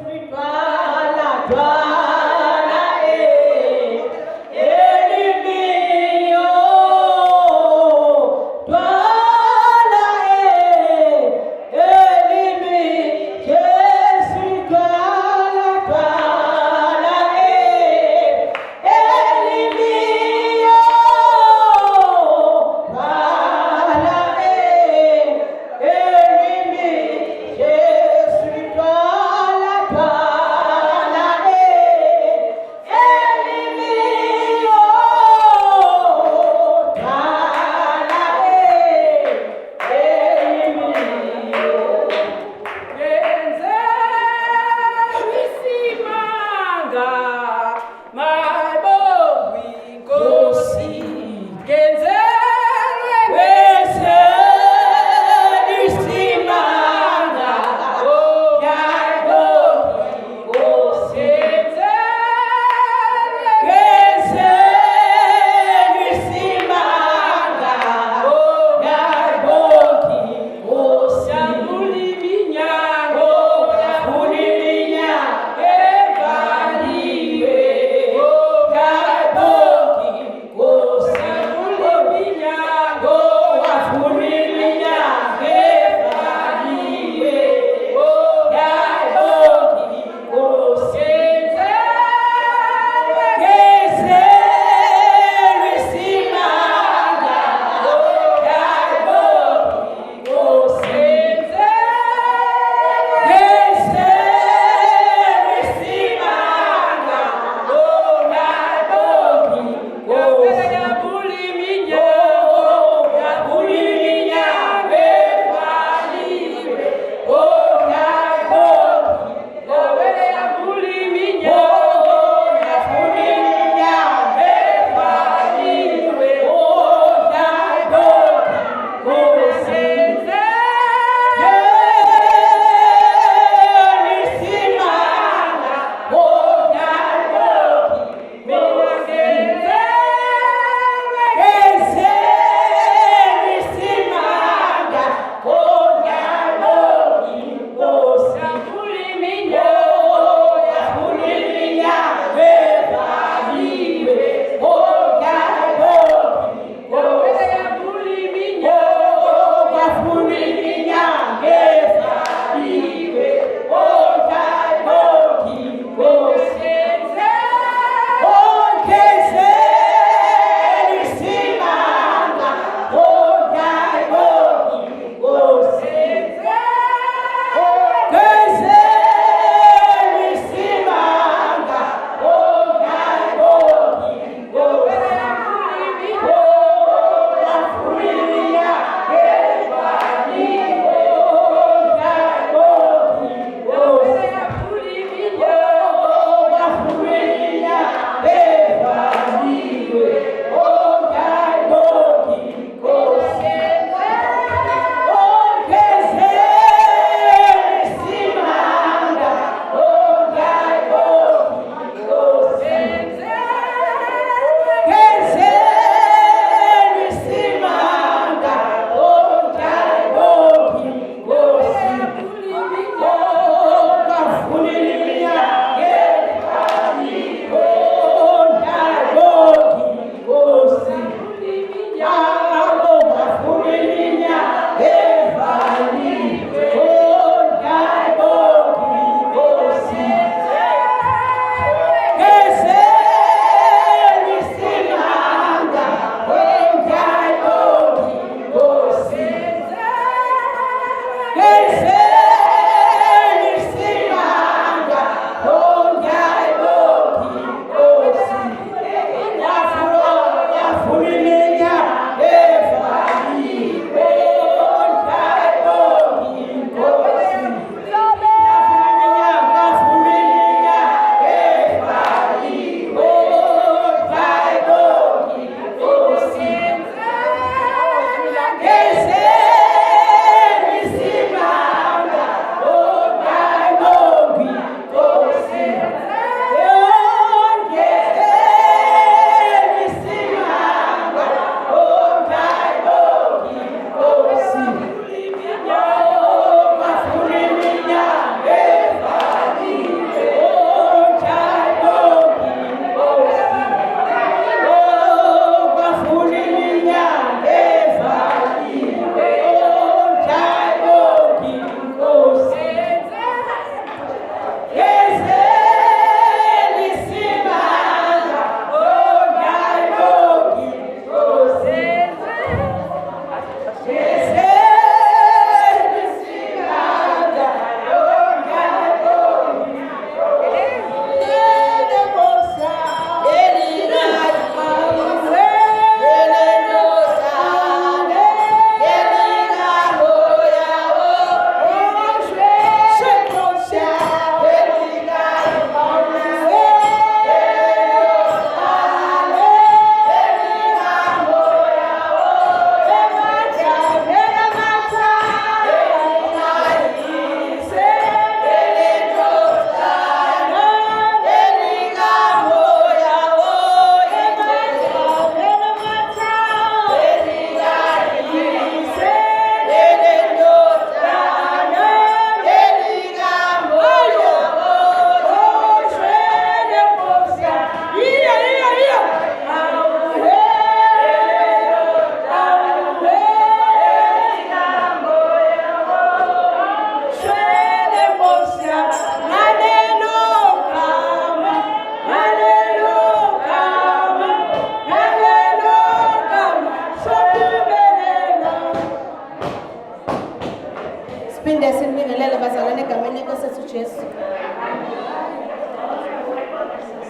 suis toi la toi la et lumière, toi la et lumière. Je suis toi la toi la et lumière, toi la et lumière. Je suis toi la toi la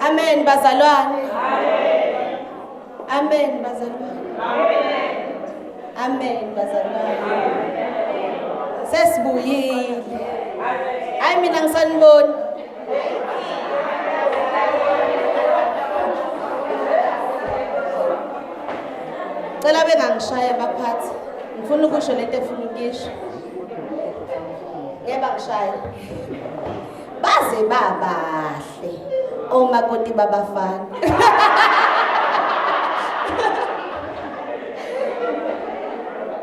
Amen bazalwane. Amen bazalwane. Amen bazalwane. Sesibuyile. Hayi mina ngisaniboni. Cela bengangishaya abaphathi. Ngifuna ukusho lento efuna ukuyisho. Ngeke bangishaya. Baze babahle omakoti babafana.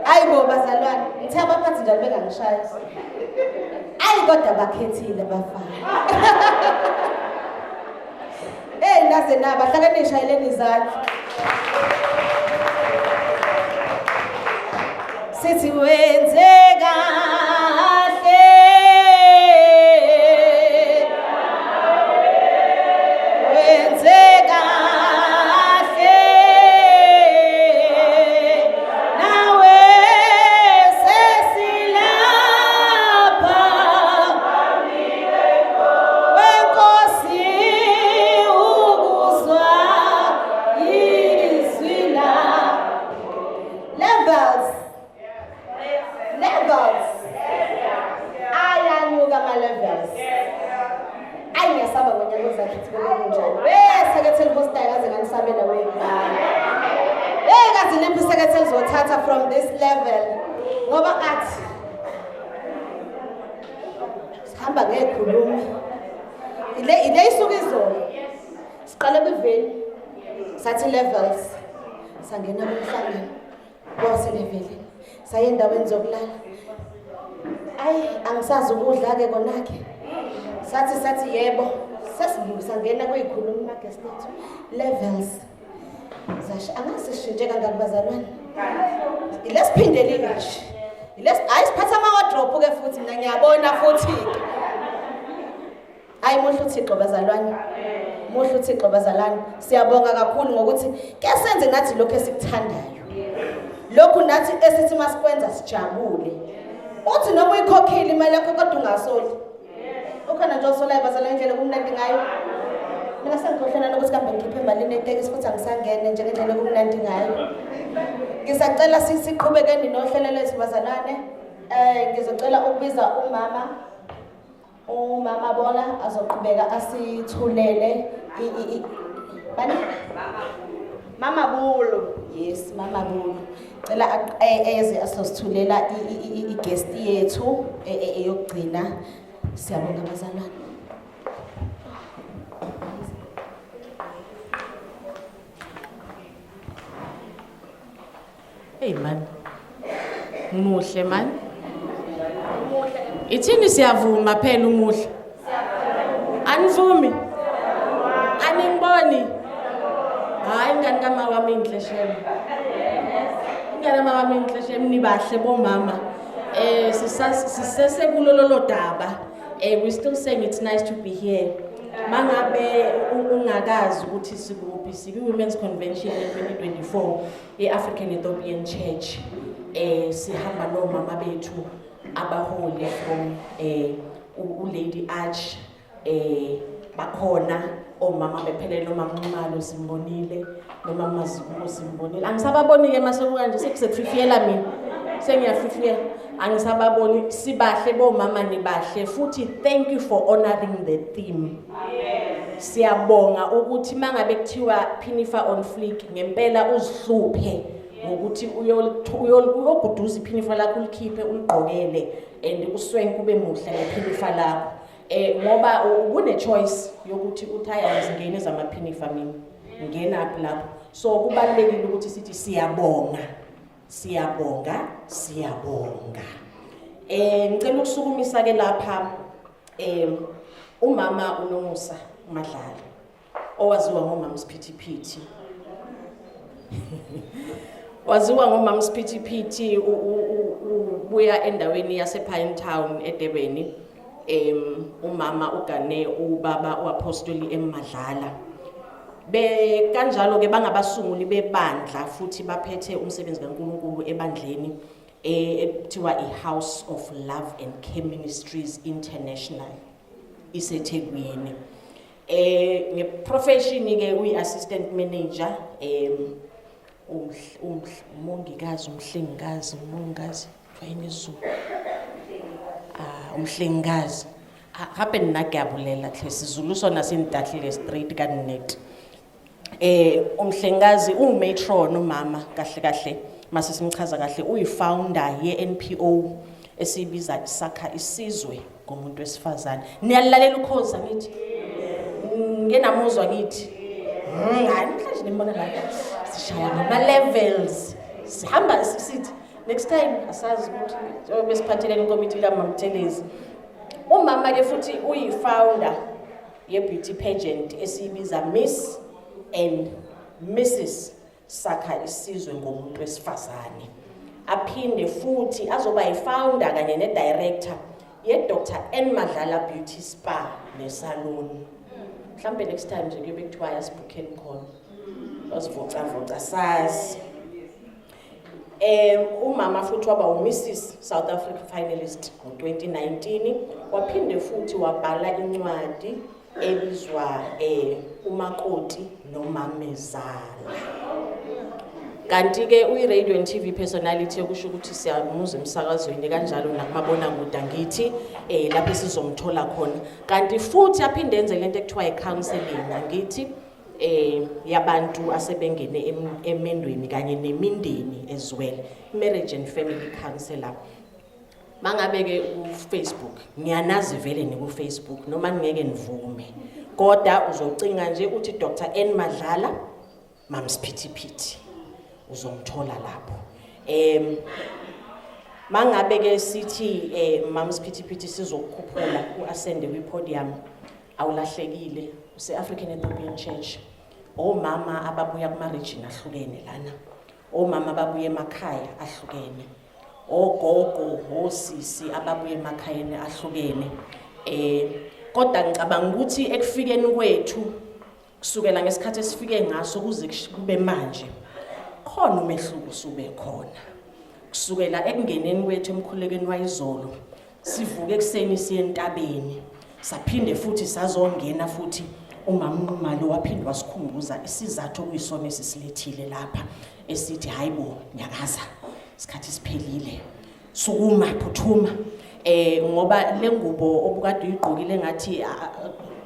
Ayibo bazalwane, ngithe abaphathi njalo bengangishaya. Ayi kodwa bakhethile abafana. Hey naze naba hlale nishayeleni izandla. Sithi wenze kahle. Wenze kahle. Nawe sesilapha. Wenkosi ukuzwa izwi la levels levels ayanyuka ama levels. Ayi ngiyasaba ngonyaka ozayo ukuthi kube kunjani. We secretary hostayo kaze nganisabela wengane. Hey kaze liphi secretary zothatha from this level ngoba athi sihamba ngekhulumi ile ile isuka izolo siqale kwiveni sathi levels sangena kumhlangano kwaselevelini saye endaweni zokulala ayi angisazi ukudla ke konakhe sathi sathi yebo sesibuye sangena kwikhulumi ma-guest ethu levels zasho angazi sishintshe kangaki bazalwane ile siphindelile nje ile hayi siphatha ama-wardrobe ke futhi mina ngiyabona futhi-ke. Hayi muhle uThixo bazalwane. Muhle uThixo bazalwane. Siyabonga kakhulu ngokuthi ke senze nathi lokho esikuthandayo. Lokhu nathi esithi masikwenza sijabule. Uthi noma uyikhokhile imali yakho kodwa ungasoli. Ukhona nje osolayo bazalwane indlela kumnandi ngayo. Mina sengikhohlwa nokuthi kambe ngikhiphe malini etekisi futhi angisangene njengendlela okumnandi ngayo. Ngisacela siqhubekeni nohlelo lwethu bazalwane. Eh ngizocela ukubiza umama umama Bola azoqhubeka asithulele i bani Mama Bulo. Yes, Mama Bulo. Cela eze asosithulela i-guest yethu eyokugcina. Siyabonga bazalwane. Hey man. Muhle man. Ithini siyavuma phela umuhle. Anivumi? Aningiboni? Hayi ingane kama wami inhle shem. Ingane kama wami inhle shem nibahle bomama. Eh sisese kulolo daba. Eh we still saying it's nice to be here. Mangabe ungakazi ukuthi sikuphi sikwi Women's Convention ye 2024 e-African Ethiopian Church. Eh sihamba nomama bethu abaholi from uLady Arch bakhona omama bephelele noma Nxumalo simbonile noma Mazibuko simbonile. Angisababoni ke mase kanje sekusekufifiyela mina. Sengiyafifiyela. Angisababoni sibahle bomama nibahle futhi thank you for honoring the theme. Siyabonga ukuthi mangabe kuthiwa phinifa on fleek ngempela uzihluphe ngokuthi uyoguduza iphinifa lakho ulikhiphe uligqokele and uswenke kube muhle ngephinifa lakho. Ngoba ubune choice yokuthi uthi hayi angizingeni ezamaphinifa mina ngena phi lapho. So kubalulekile ukuthi sithi siyabonga siyabonga siyabonga. Ngicela ukusukumisa ke lapha umama uNomusa Madlala owaziwa ngomama Siphithiphithi. Waziwa ngomama Siphithiphithi ubuya endaweni yase Pine Town eDurban. Umama ugane ubaba uApostoli eMadlala. Be kanjalo ke bangabasunguli bebandla futhi baphethe umsebenzi kaNkuluNkulu ebandleni ekuthiwa iHouse of Love and Care Ministries International iseThekwini. Ngeprofession ke uyi-assistant manager, umongikazi, umhlengikazi, umongikazi kuthiwa isiZulu, ah, umhlengikazi. Ah, gape nna ke a bolela tlhe, isiZulu sona se ntahlile straight ka nnete. Umhlengikazi, umatron umama, kahle kahle mase simchaza kahle, uyi-founder ye-NPO esiyibiza Sakha Isizwe Ngomuntu Wesifazane. Niyalilalela ukhozi, angithi? Ngike namuzwa ngithi hayi, namhlanje nimbona la sishaya ngama-levels, sihamba sithi next time asazi ukuthi njengoba besiphathelene ikomiti likaMamthelezi. Umama-ke futhi uyi-founder ye-beauty pageant esiyibiza Miss and Mrs Sakha Isizwe Ngomuntu Wesifazane. Aphinde futhi azoba yi-founder kanye ne-director ye-Dr N Madlala Beauty Spa nesalon. Mhlampe next time nje kuyobe kuthiwa yasibhukheni khona, bazivocavoca sazi. Umama futhi waba uMrs South Africa finalist ngo-2019, waphinde futhi wabhala incwadi ebizwa Umakoti Nomamezala. Kanti ke uyi-radio and TV personality, okusho ukuthi siyamuzwa emsakazweni kanjalo nakumabonakude, angithi, lapho esizomthola khona. Kanti futhi aphinde enze lento ekuthiwa i-counseling, angithi, yabantu asebengene emendweni kanye nemindeni as well, marriage and family counselor. Mangabe ke ku-Facebook, ngiyanazi vele niku-Facebook noma ngeke nivume, kodwa uzocinga nje uthi Dr N Madlala Mamsiphithiphithi, uzomthola lapho. Mangabe ke sithi Mamsiphithiphithi sizokukhuphula uascende kwi-podium, awulahlekile, use-African Ethiopian Church. Omama ababuya kuma-region ahlukene lana, omama ababuya emakhaya ahlukene, ogogo, osisi ababuya emakhayeni ahlukene, kodwa ngicabanga ukuthi ekufikeni kwethu, kusukela ngesikhathi esifike ngaso kuze kube manje, khona umehluko sube khona. Kusukela ekungeneni kwethu emkhulekweni wayizolo, sivuke ekuseni siye entabeni, saphinde futhi sazongena futhi, umama uNqumalo waphinde wasikhumbuza isizathu okuyisona esisilethile lapha, esithi hayibo, nyakaza, isikhathi siphelile, sukuma, phuthuma, ngoba le ngubo obukade uyigqokile ngathi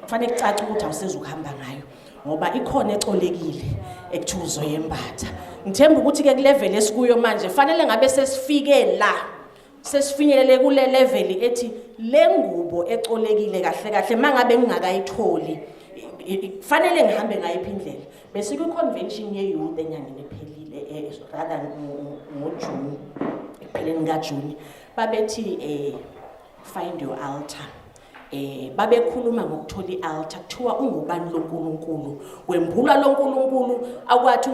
kufanele kucace ukuthi awusezukuhamba ngayo, ngoba ikhona ecolekile ekuthiwa uzoyembatha. Ngithemba ukuthi ke kulevel esikuyo manje fanele ngabe sesifike la, sesifinyelele kule level ethi le ngubo ecolekile kahle kahle mangabe ngingakayitholi fanele ngihambe ngayiphi indlela. Bese kwi-convention ye-youth enyangeni ephelile, rather ngoJuni, ekupheleni kaJuni, babethi "Find your altar." Babekhuluma ngokuthola ialtar, kuthiwa ungubani lo nkulunkulu, wembulwa lo nkulunkulu akwathi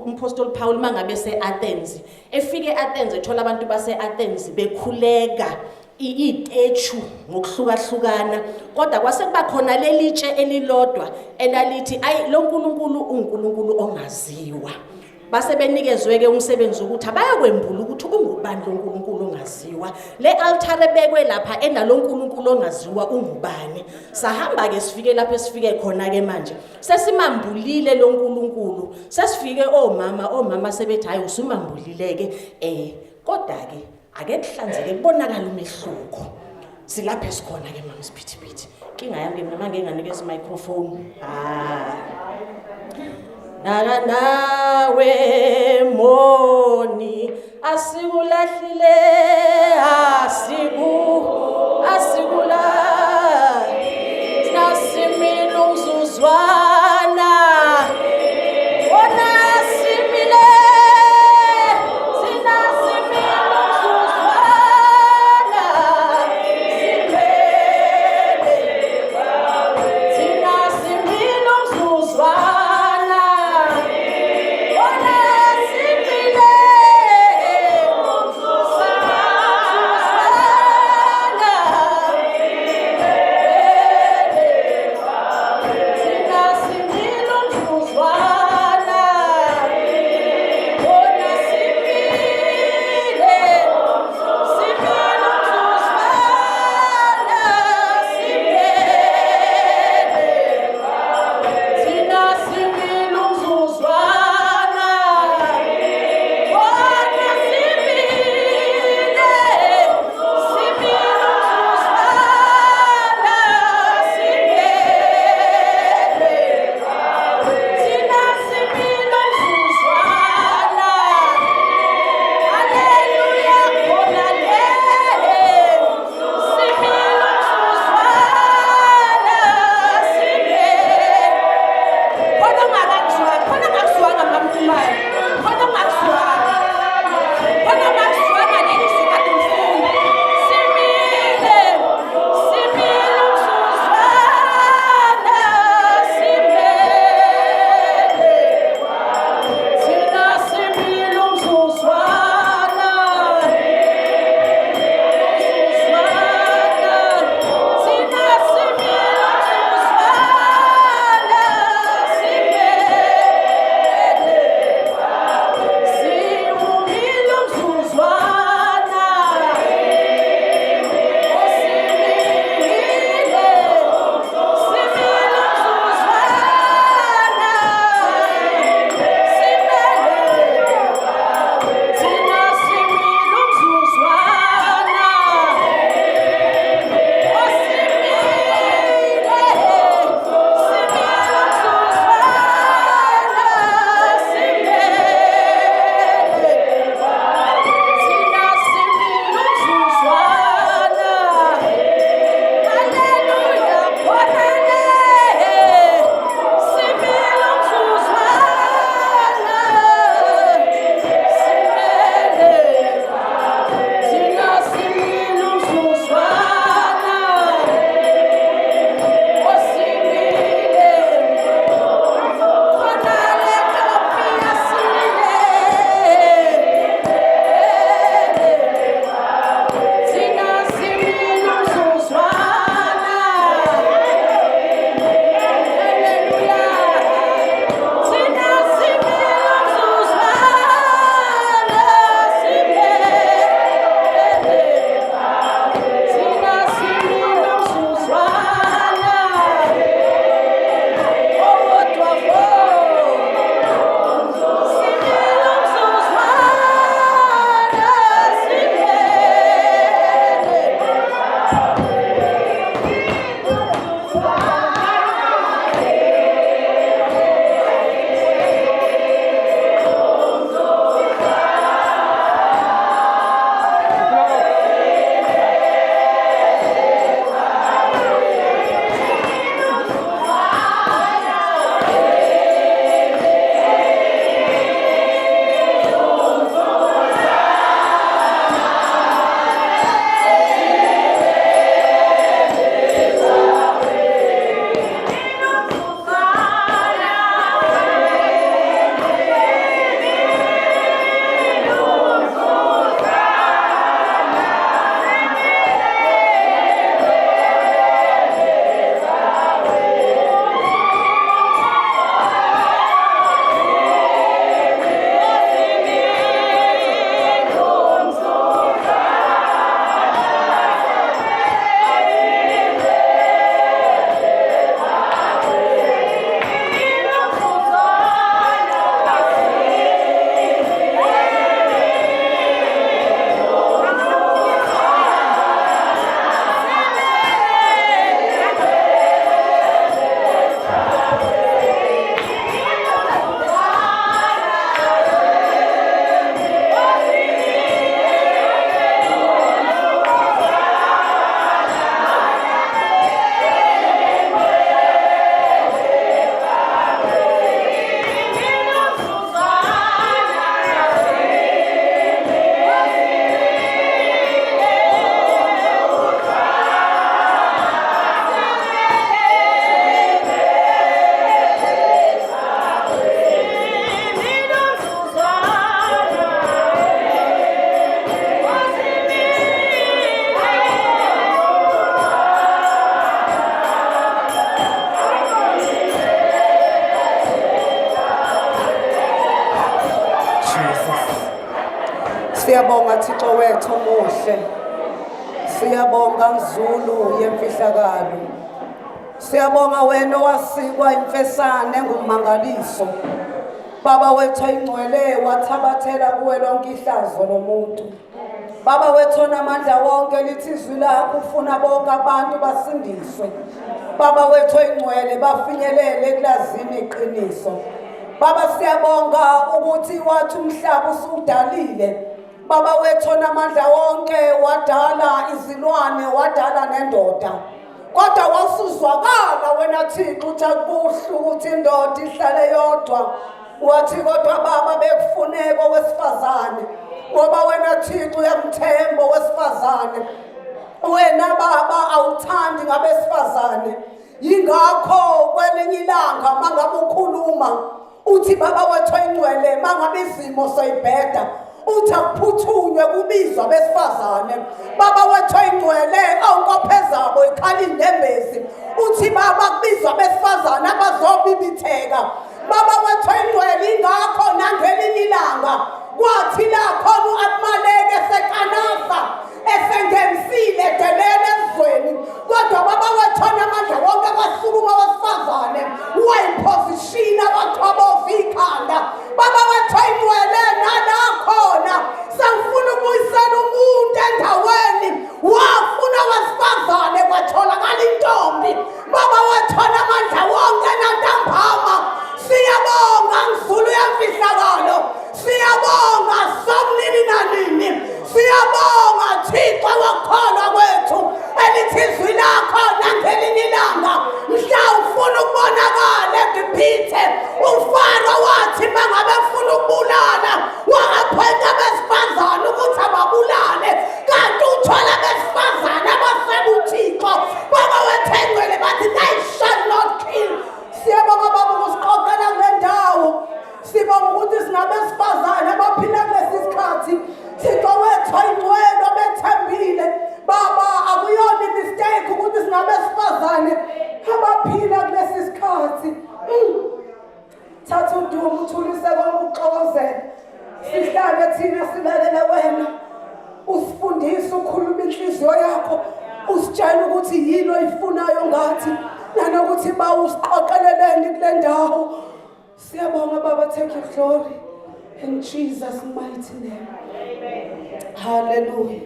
umpostoli Paul mangabe se-Athens, efike e-Athens, ethola abantu base-Athens bekhuleka iy'statue ngokuhlukahlukana, kodwa kwase kuba khona leli tshe elilodwa elalithi ayi, lo nkulunkulu unkulunkulu ongaziwa. Base benikezwe-ke umsebenzi ukuthi abayakwembula ukuthi ungubani lo nkulunkulu ongaziwa, le altar ebekwe lapha enalo nkulunkulu ongaziwa ungubani. Sahamba-ke sifike lapho esifike khona-ke manje, sesimambulile lo nkulunkulu, sesifike omama sebethi hhayi, usumambulile-ke, kodwa-ke ake kuhlanzeke kubonakala umehluko. Silapho esikhona-ke, mama Siphithiphithi. Inkinga yami-ke mina mangeke nganikeza i-microphone. Ah. Naka nawe moni, asikulahlile, asikula nasimile umzuzwana, wona simile, thina simile umzuzwana, simele, thina simile umzuzwana, wona simile umzuzwana. Siyabonga Thixo wethu omuhle. Siyabonga Zulu yemfihlakalo. Siyabonga wena owasikwa imfesane engummangaliso. Baba wethu oyingcwele wathabathela kuwe lonke ihlazo lomuntu. Baba wethu onamandla wonke, lithi izwi lakho ufuna bonke abantu basindiswe. Baba wethu oyingcwele, bafinyelele ekulazini iqiniso. Baba, siyabonga ukuthi wathi umhlaba usudalile. Baba wethu onamandla wonke, wadala izilwane, wadala nendoda. Kodwa wasuzwakala wena Thixo uthi akuhle ukuthi indoda ihlale yodwa. Wathi kodwa Baba bekufuneka owesifazane, ngoba wena Thixo uyamthemba owesifazane. Wena Baba awuthandi ngabesifazane. Yingakho kwelinye ilanga mangabe ukhuluma uthi, Baba wethu oyingcwele, mangabe izimo seyibheda, uthi akuphuthunywe kubizwa abesifazane. Baba wethu oyingcwele, onkophe zabo ikhala inyembezi, uthi Baba kubizwa abesifazane abazobibitheka. Baba wethu oyingcwele, ingakho nangelinye ilanga kwathi la khona u-Abimeleki esekanasa esengenisile edelele ezweni, kodwa Baba wethu onamandla wonke, kwasukuma wesifazane wayiphozishina, wathoboza ikhanda. Baba wethu oyingcwele, nala khona sewufuna ukubuyisela umuntu endaweni, wafuna wesifazane, kwatholakala intombi. Baba wethu onamandla wonke, nantambama siyabonga Mzulu yemfihlakalo, siyabonga Somnini nanini, siyabonga Thixo wokukholwa kwethu, elithi izwi lakho nangelinye ilanga mhla ufuna ukubonakala eGibhithe, uFaro wathi mangabe ufuna ukubulala, wa-appointa abesifazane ukuthi ababulale, kanti uthola abesifazane abaseba uThixo. Baba wethu engcwele, bathi they shall not kill. Siyabonga Baba ukusiqoqela kule ndawo. Sibonga ukuthi singabesifazane abaphila kulesi sikhathi, Thixo wethu oyingcwele, obethembile. Baba, akuyona i-mistake ukuthi singabesifazane abaphila kulesi sikhathi. Thatha udumo, uthulise konke ukuxokozela. Sihlale thina silalele wena, usifundise, ukhuluma inhliziyo yakho, usitshela ukuthi yini oyifunayo ngathi, nanokuthi ba usiqoqeleleni kule ndawo. Siyabonga Baba, take your glory in Jesus mighty name. Hallelujah.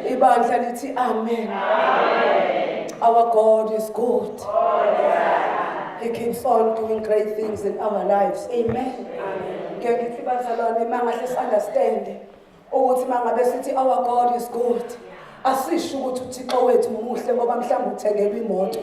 Ibandla lithi amen. Our God is good. He keeps on doing great things in our lives. Amen. Ngeke ngithi bazalwane, mangahle si-understand ukuthi mangabe sithi our God is good, asisho ukuthi uThixo wethu muhle ngoba mhlawumbe uthengelwe imoto.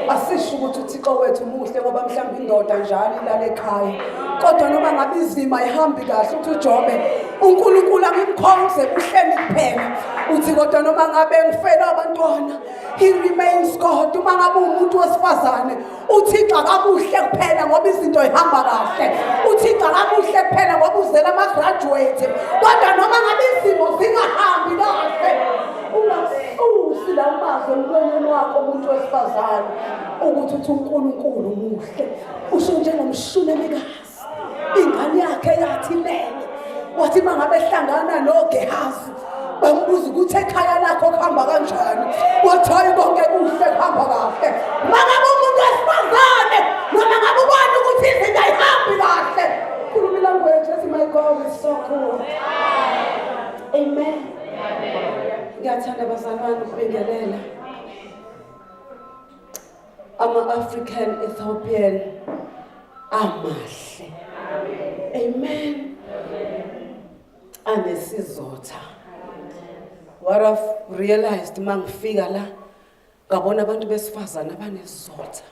Asisho ukuthi uThixo wethu muhle ngoba mhlawumbe indoda njalo ilala ekhaya. Kodwa noma ngabe izimo ayihambi kahle, uthi uJobe, uNkulunkulu angimkhonze kuhleni kuphela. Uthi kodwa noma ngabe ngifela abantwana, he remains God. Uma ngabe umuntu wesifazane, uThixo akamuhle kuphela ngoba izinto ihamba kahle. UThixo akamuhle kuphela ngoba uzela ama-graduate. Kodwa noma ngabe izimo zingahambi kahle, ungasusi la mazwi emlonyeni wakho, umuntu wesifazane, ukuthi uthi uNkulunkulu muhle. Usho njengomshunemikazi, ingane yakhe yathi lele, wathi uma ngabe hlangana noGehazi, bambuza ukuthi ekhaya lakho kuhamba kanjani, wathi hayi, konke kuhle, kuhamba kahle. Mangabe umuntu wesifazane, noma ngabe ubona ukuthi izinto ayihambi kahle, khuluma i-language ethi my God is so good. Amen. Ngiyathanda bazalwane ukubingelela ama-African Ethiopian amahle. Amen. Anesizotha. What I've realized mangifika la, ngabona abantu besifazane abanesizotha,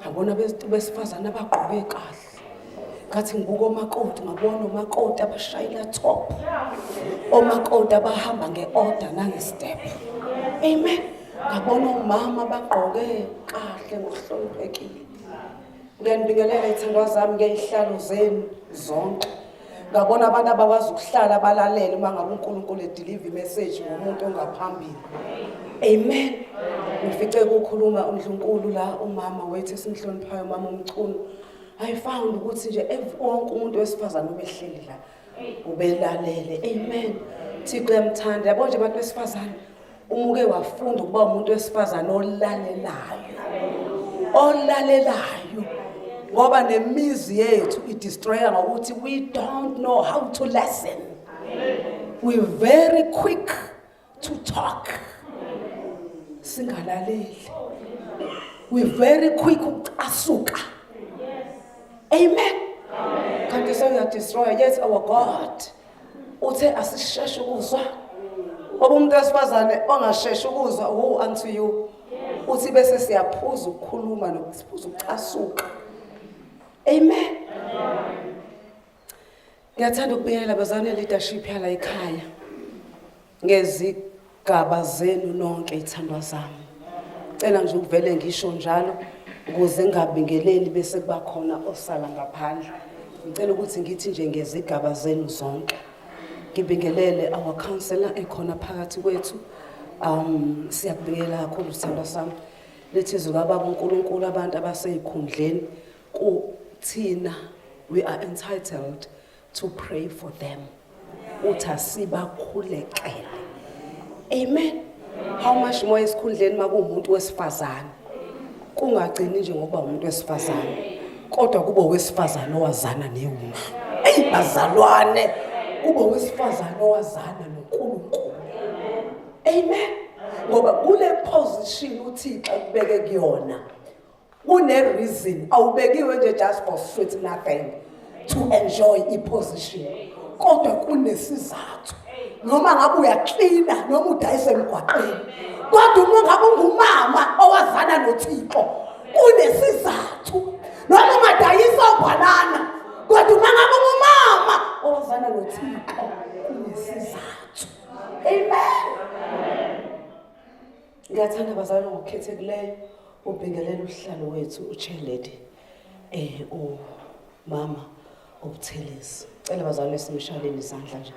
ngabona abantu besifazane abagqoke kahle. Ngathi ngibuka omakoti, ngabona omakoti abashayela top, omakoti abahamba nge-order nange-step. Amen. Ngabona omama abagqoke kahle ngokuhloniphekile. Ngiyanibingelela ithandwa zami ngeyihlalo zenu zonke. Ngabona abantu abakwazi ukuhlala balalele uma ngabe uNkulunkulu e-deliver i-message ngomuntu ongaphambili. Amen. Ngifice kukhuluma uNdlunkulu la, umama wethu esimhloniphayo, umama uMchunu. I found ukuthi nje wonke umuntu wesifazane obehleli la Ubelalele. Amen. Thixo uyamthanda. Yabo nje abantu besifazane, uma uke wafunda ukuba umuntu wesifazane olalelayo, olalelayo, ngoba nemizi yethu idestroya ngokuthi we don't know how to listen. We very quick to talk, singalaleli. We very quick ukucasuka. Amen. Kanti sewuyadestroya. Yet our God uthe asisheshe ukuzwa, ngoba umuntu wesifazane ongasheshi ukuzwa, woe unto you. Uthi bese siyaphuza ukukhuluma nokuphuza ukucasuka. Amen. Ngiyathanda ukubingelela bazalwane, leadership yala ekhaya, ngezigaba zenu nonke, ithandwa zami. Cela nje ukuvele ngisho njalo ukuze ngingabingeleli bese kuba khona osala ngaphandle. Ngicela ukuthi ngithi nje ngezigaba zenu zonke. Ngibingelele our counselor ekhona phakathi kwethu. Siyakubingelela kakhulu, sithandwa sami. Lithi izwi kaBaba uNkulunkulu, abantu abaseyikhundleni kuthina, we are entitled to pray for them. Uthi asibakhulekele. Amen. How much more esikhundleni makuwumuntu wesifazane? Kungagcini nje ngokuba umuntu wesifazane, kodwa kube owesifazane owazana newundlu. Eyi bazalwane, kube owesifazane owazana noNkulunkulu. Amen. Ngoba kule position uThixo akubeke kuyona, kune reason. Awubekiwe nje just for sweet nothing to enjoy i-position, kodwa kunesizathu. Noma ngabe uyaklina noma udayisa emgwaqeni, kodwa uma ngabe ungumama owazana noThixo, kunesizathu. Noma ungadayisa ubhanana, kodwa uma ngabe ungumama owazana noThixo, kunesizathu. Amen. Ngiyathanda bazalwane ngokukhethekileyo ubingelela uhlalo wethu, uchair lady, umama uButhelezi. Cela bazalwane simshaleni izandla nje.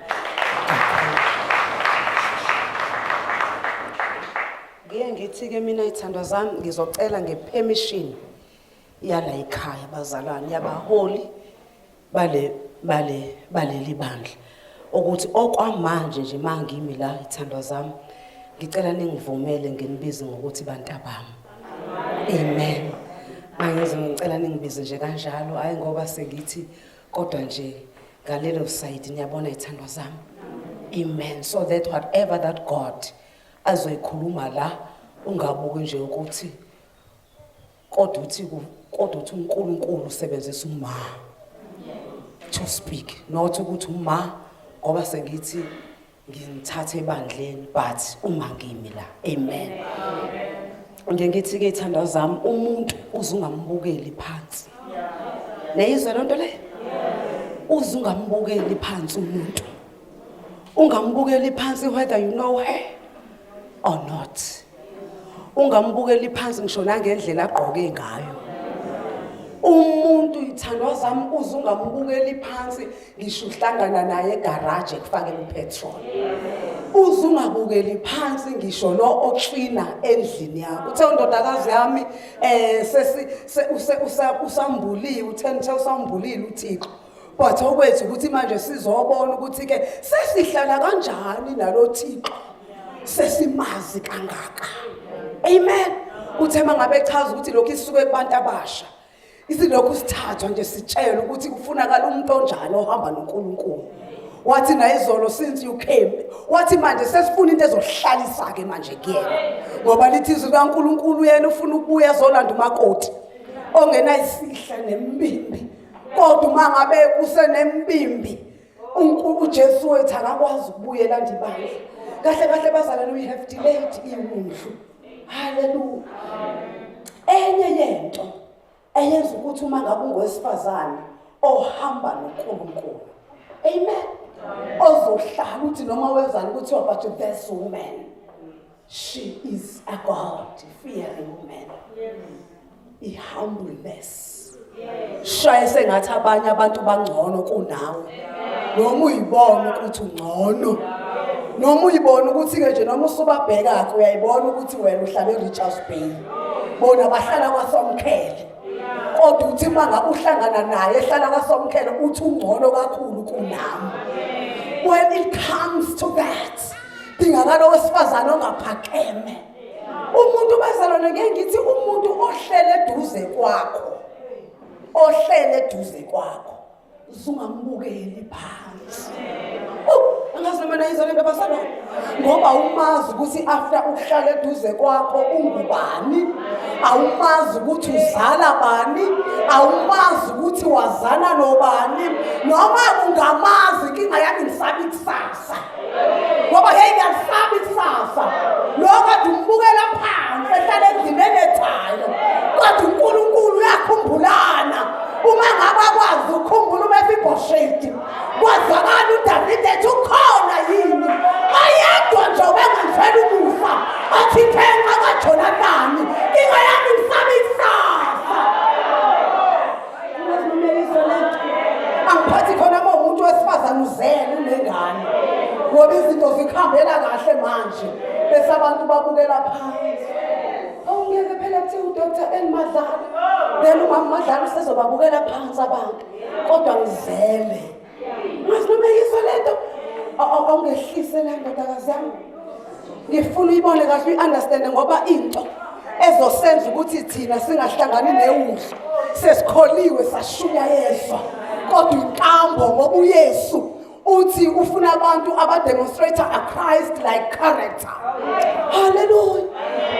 Ngiye ngithi-ke mina, ithandwa zami, ngizocela ngepermission yala ekhaya bazalwane, yabaholi bale bale baleli bandla, ukuthi okwamanje nje mangimi la, ithandwa zami, ngicela ningivumele nginibize ngokuthi bantabami. Amen. Mangize ngicela ningibize nje kanjalo, hayi ngoba sengithi, kodwa nje ngalelo side niyabona, ithandwa zami. Amen. So that whatever that God azoyikhuluma la, ungabuki nje ukuthi kodwa uthi uNkulunkulu usebenzisa uma to speak, not ukuthi uma ngoba sengithi ngingithathe ebandleni, but uma ngimi la. Amen. Ngiye ngithi ke, ithanda zami, umuntu uzungambukeli phansi. Neyizwe lonto le, uzungambukeli phansi umuntu, ungambukeli phansi whether you know her or not. Ungambukeli phansi ngisho nangendlela agqoke ngayo umuntu, ithandwa zami. Uze ungambukeli phansi ngisho uhlangana naye egaraji ekufakela upetrol. Uze ungabukeli phansi ngisho lo oklina endlini yakho. Uthe undodakazi yami sesi usambuliwe, uthe usambulile uThixo, but okwethu ukuthi manje sizobona ukuthi ke sesihlala kanjani nalo Thixo sesimazi kangaka. Amen. Uthe mangabe echaza ukuthi lokhu isuke kubantu abasha, isilokhu sithathwa nje sitshelwe ukuthi kufunakala umuntu onjani ohamba noNkulunkulu. Wathi nayizolo, since you came, wathi manje sesifuna into ezohlalisa ke manje kuyena, ngoba lithi izwi kaNkulunkulu yena ufuna ukubuya ezolanda umakoti ongenayisihla nembimbi. Kodwa uma ngabe kusenembimbi, uJesu wethu akakwazi ukubuyela ibandla. Kahle kahle bazalwane, we have delayed iwundlu. Haleluya. Enye yento eyenza ukuthi uma ngabe ungowesifazane ohamba noNkulunkulu, amen, ozohlala uthi noma wenzani kuthiwa, "But this woman, she is a God fearing woman." I-humbleness, shaye sengathi abanye abantu bangcono kunawe, noma uyibona ukuthi ungcono, noma uyibona ukuthi-ke nje noma usubabheka-ke uyayibona ukuthi wena uhlala e-Richards Bay, bona bahlala kwaSomkhele, kodwa uthi uma ngabe uhlangana naye ehlala kwaSomkhele uthi ungcono kakhulu kunami. When it comes to that, dingakala owesifazane ongaphakeme. Umuntu bazalwane ngeke ngithi umuntu ohlele eduze kwakho, ohlele eduze kwakho, usungambukeli phansi. Oh, angazi noma nayizwa lento bazalwane. Ngoba umazi ukuthi after ukuhlala eduze kwakho ungubani, awumazi ukuthi uzala bani, awumazi ukuthi wazana nobani, noma ungamazi inkinga yami ngisaba ikusasa. Ngoba hey ngiyalisaba ikusasa. Lo kade umbukela phansi ehlala endlini enethayo. Kodwa uNkulunkulu uyakhumbulana. Uma ngabe akwazi ukukhumbula uMefibhosheti, kwazakala uDavide ethi ukhona yini oyedwa nje obengangizwela umusa athi ngenxa kaJonathani inkinga yami ngisaba ikusasa. Angiphathi khona uma umuntu wesifazane uzele unengane ngoba izinto zikuhambela kahle manje bese abantu babukela phansi. Awungeke phela kuthiwa uDr N Madlala then umama Madlala usezobabukela phansi abantu kodwa ngizele. Ngazi noma yizwa lento awungehlise la ndodakazi yami. Ngifuna uyibone kahle uyi-understande ngoba into ezosenza ukuthi thina singahlangani newundlu sesikholiwe sashunyayezwa kodwa inkambo ngoba uYesu uthi ufuna abantu abademonstrate a Christ like character. Hallelujah.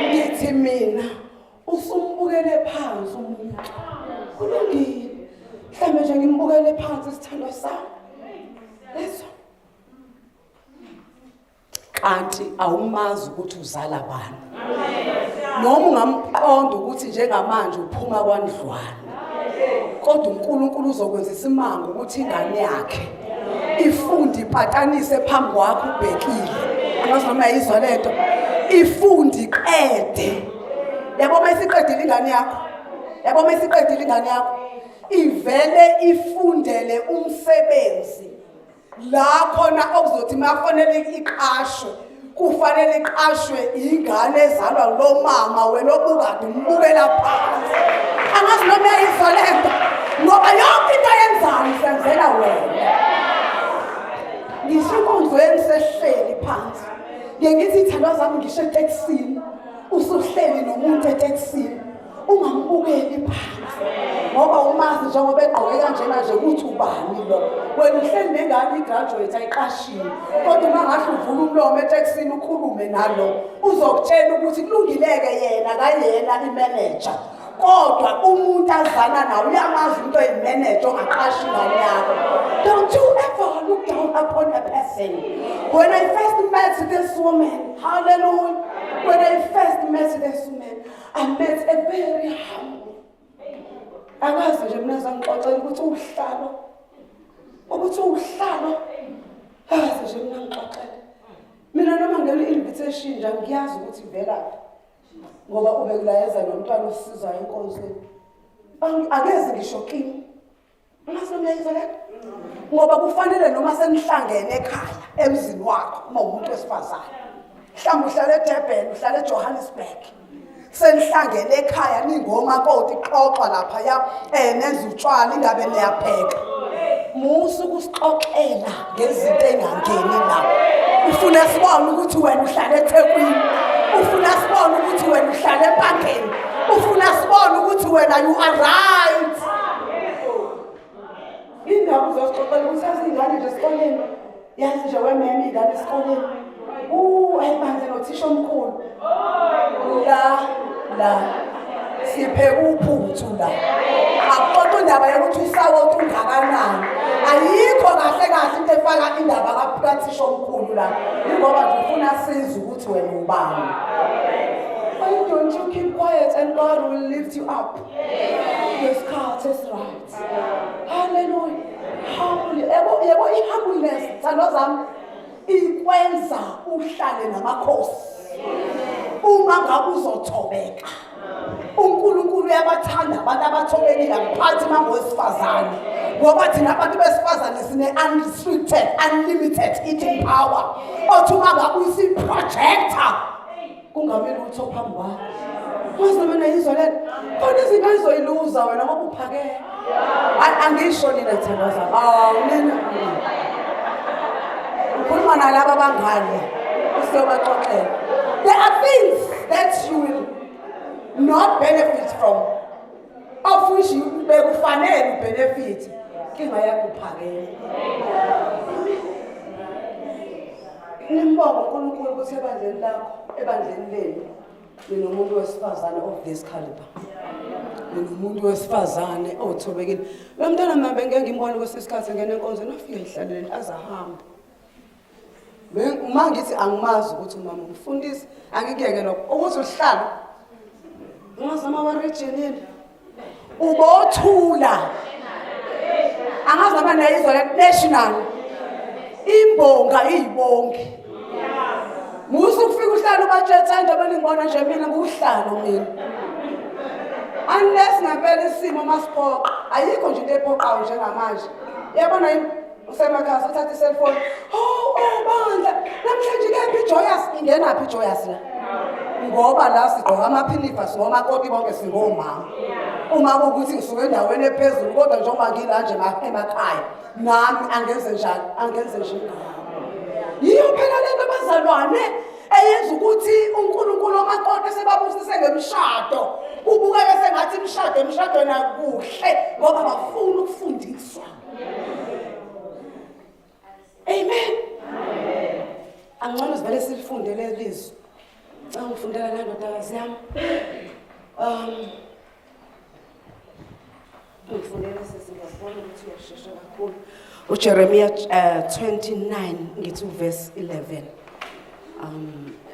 Ngithi mina usumbukele phansi umuntu. Kulungile. Mhlawumbe nje ngimbukele phansi isithandwa sami. Leso. Kanti awumazi ukuthi uzala bani. Noma ungamqonda ukuthi njengamanje uphuma kwandlwana. Kodwa uNkulunkulu uzokwenza isimanga ukuthi ingane yakhe ifunde ipatanise phambi kwakho ubhekile. Angazi noma yizwa lento. Ifunde iqede. Yabo uma isiqedile ingane yakho. Yabo uma isiqedile ingane yakho. Ivele ifundele umsebenzi la khona okuzothi makufanele iqashwe kufanele iqashwe ingane ezalwa lo mama wena obukade umbukela phansi. Angazi noma uyayizwa lento ngoba yonke into ayenzayo isenzela wena. Ngisho enkonzweni sehleli phansi ngeke ngithi ithandwa zami ngisho etekisini usuhleli nomuntu etekisini ungambukeli phansi ngoba umazi njengoba egqoke kanjena nje ukuthi ubani lo. Wena uhleli nengane igraduate ayiqashiwe kodwa uma ngahle uvule umlomo etekisini ukhulume nalo uzokutshela ukuthi kulungileke yena kayena imanager kodwa umuntu azana nawe uyamazi umuntu oyimeneja ongaqashi ingane yakho. Don't you ever look down upon a person. When I first met this woman, hallelujah, when I first met this woman, I met a very humble. Angazi nje mina zangixoxela ukuthi uhlalo. Ukuthi uhlalo. Angazi nje mina ngixoxela. Mina noma ngena invitation nje ngiyazi ukuthi ivelaphi. Ngoba ubekulayeza nomntwana osizwayo enkonzweni. Akeze ngisho kimi. Angazi noma uyayizwa lento. Ngoba kufanele noma senihlangene ekhaya emzini wakho uma umuntu wesifazane. Mhlawumbe uhlala eDurban, uhlala eJohannesburg. Senihlangene ekhaya ningomakoti xoxwa lapha ya nenza utshwala ingabe niyapheka. Musa ukusixoxela ngezinto engangeni la. Ufuna sibone ukuthi wena uhlala eThekwini. Ufuna sibone ukuthi wena uhlala ePakeni. Ufuna sibone ukuthi wena you are right. Indaba uzosixoxela ukuthi yazi ingane nje esikoleni. Yazi nje wememe ingane esikoleni. Ayibandle nothisha omkhulu. La la sipheka uphuthu la. Akuxoxa indaba yokuthi usawoti ungakanani. Ayikho kahle kahle into efaka indaba kathisha omkhulu la. Ingoba nje ufuna siza ukuthi wena ubani. Why don't you keep quiet and God will lift you up? Ngesikhathi esi-right. Hallelujah. Humble. Yebo yebo i-humbleness thandwa zami ikwenza uhlale namakhosi. Uma ngabe uzothobeka. uNkulunkulu uyabathanda abantu abathobekile angiphathi uma ngowesifazane ngoba thina abantu besifazane sine unrestricted unlimited eating power othi uma ngabe usiprojector kungabi lutho phambi kwakho. Wazi noma nayizwa lento khona izinto oyizoyiluza wena ngoba uphakele. Angisho nina thandwa zami. Awu nina. Ngikhuluma nalaba abangane useyobaxoxela. There are things that you will not benefit from, of which you bekufanele ubenefit. Inkinga yakho uphakeme. Nimbonga uNkulunkulu ukuthi ebandleni lakho, ebandleni lenu, ninomuntu wesifazane of this caliber. Ninomuntu wesifazane othobekile. Lo mntwana mina bengeke ngimbone kwesinye isikhathi ngena enkonzweni afike ehlalele aze ahambe. Uma ngithi angimazi ukuthi umama umfundisi, angikuyeke lokho. Ukuthi uhlalo ungazama wa-region yini? Ubothula. Angazi noma niyayizwa le national. Imbonga iyibongi. Musa ukufika uhlala ubatshetsha nje abaningibona nje mina nguhlalo mina. Unless ngempela isimo masiphoqa, ayikho nje into ephoqayo njengamanje. Yabona yini usemakhaya uthatha iselfoni. Oh bandla, namhlanje kephi iJoyous? Ingenaphi iJoyous la? Ngoba la sigqoka amaphinifa singomakoti bonke singomama. Uma kuwukuthi ngisuke endaweni ephezulu kodwa njengoba ngila nje emakhaya nami angenze njani? Angenze nje. Yiyo phela lento bazalwane eyenza ukuthi uNkulunkulu omakoti sebabusise ngemishado. Kubukeke sengathi imishado emishadweni akuhle ngoba bafuna ukufundiswa. Amen. Angcono sivele silifunde leli lizwi. Ngicela ngifundela la ndodakazi yami. Ngifundele sisi ngiyabona ukuthi uyashesha kakhulu. uJeremiah 29 ngithi uverse 11.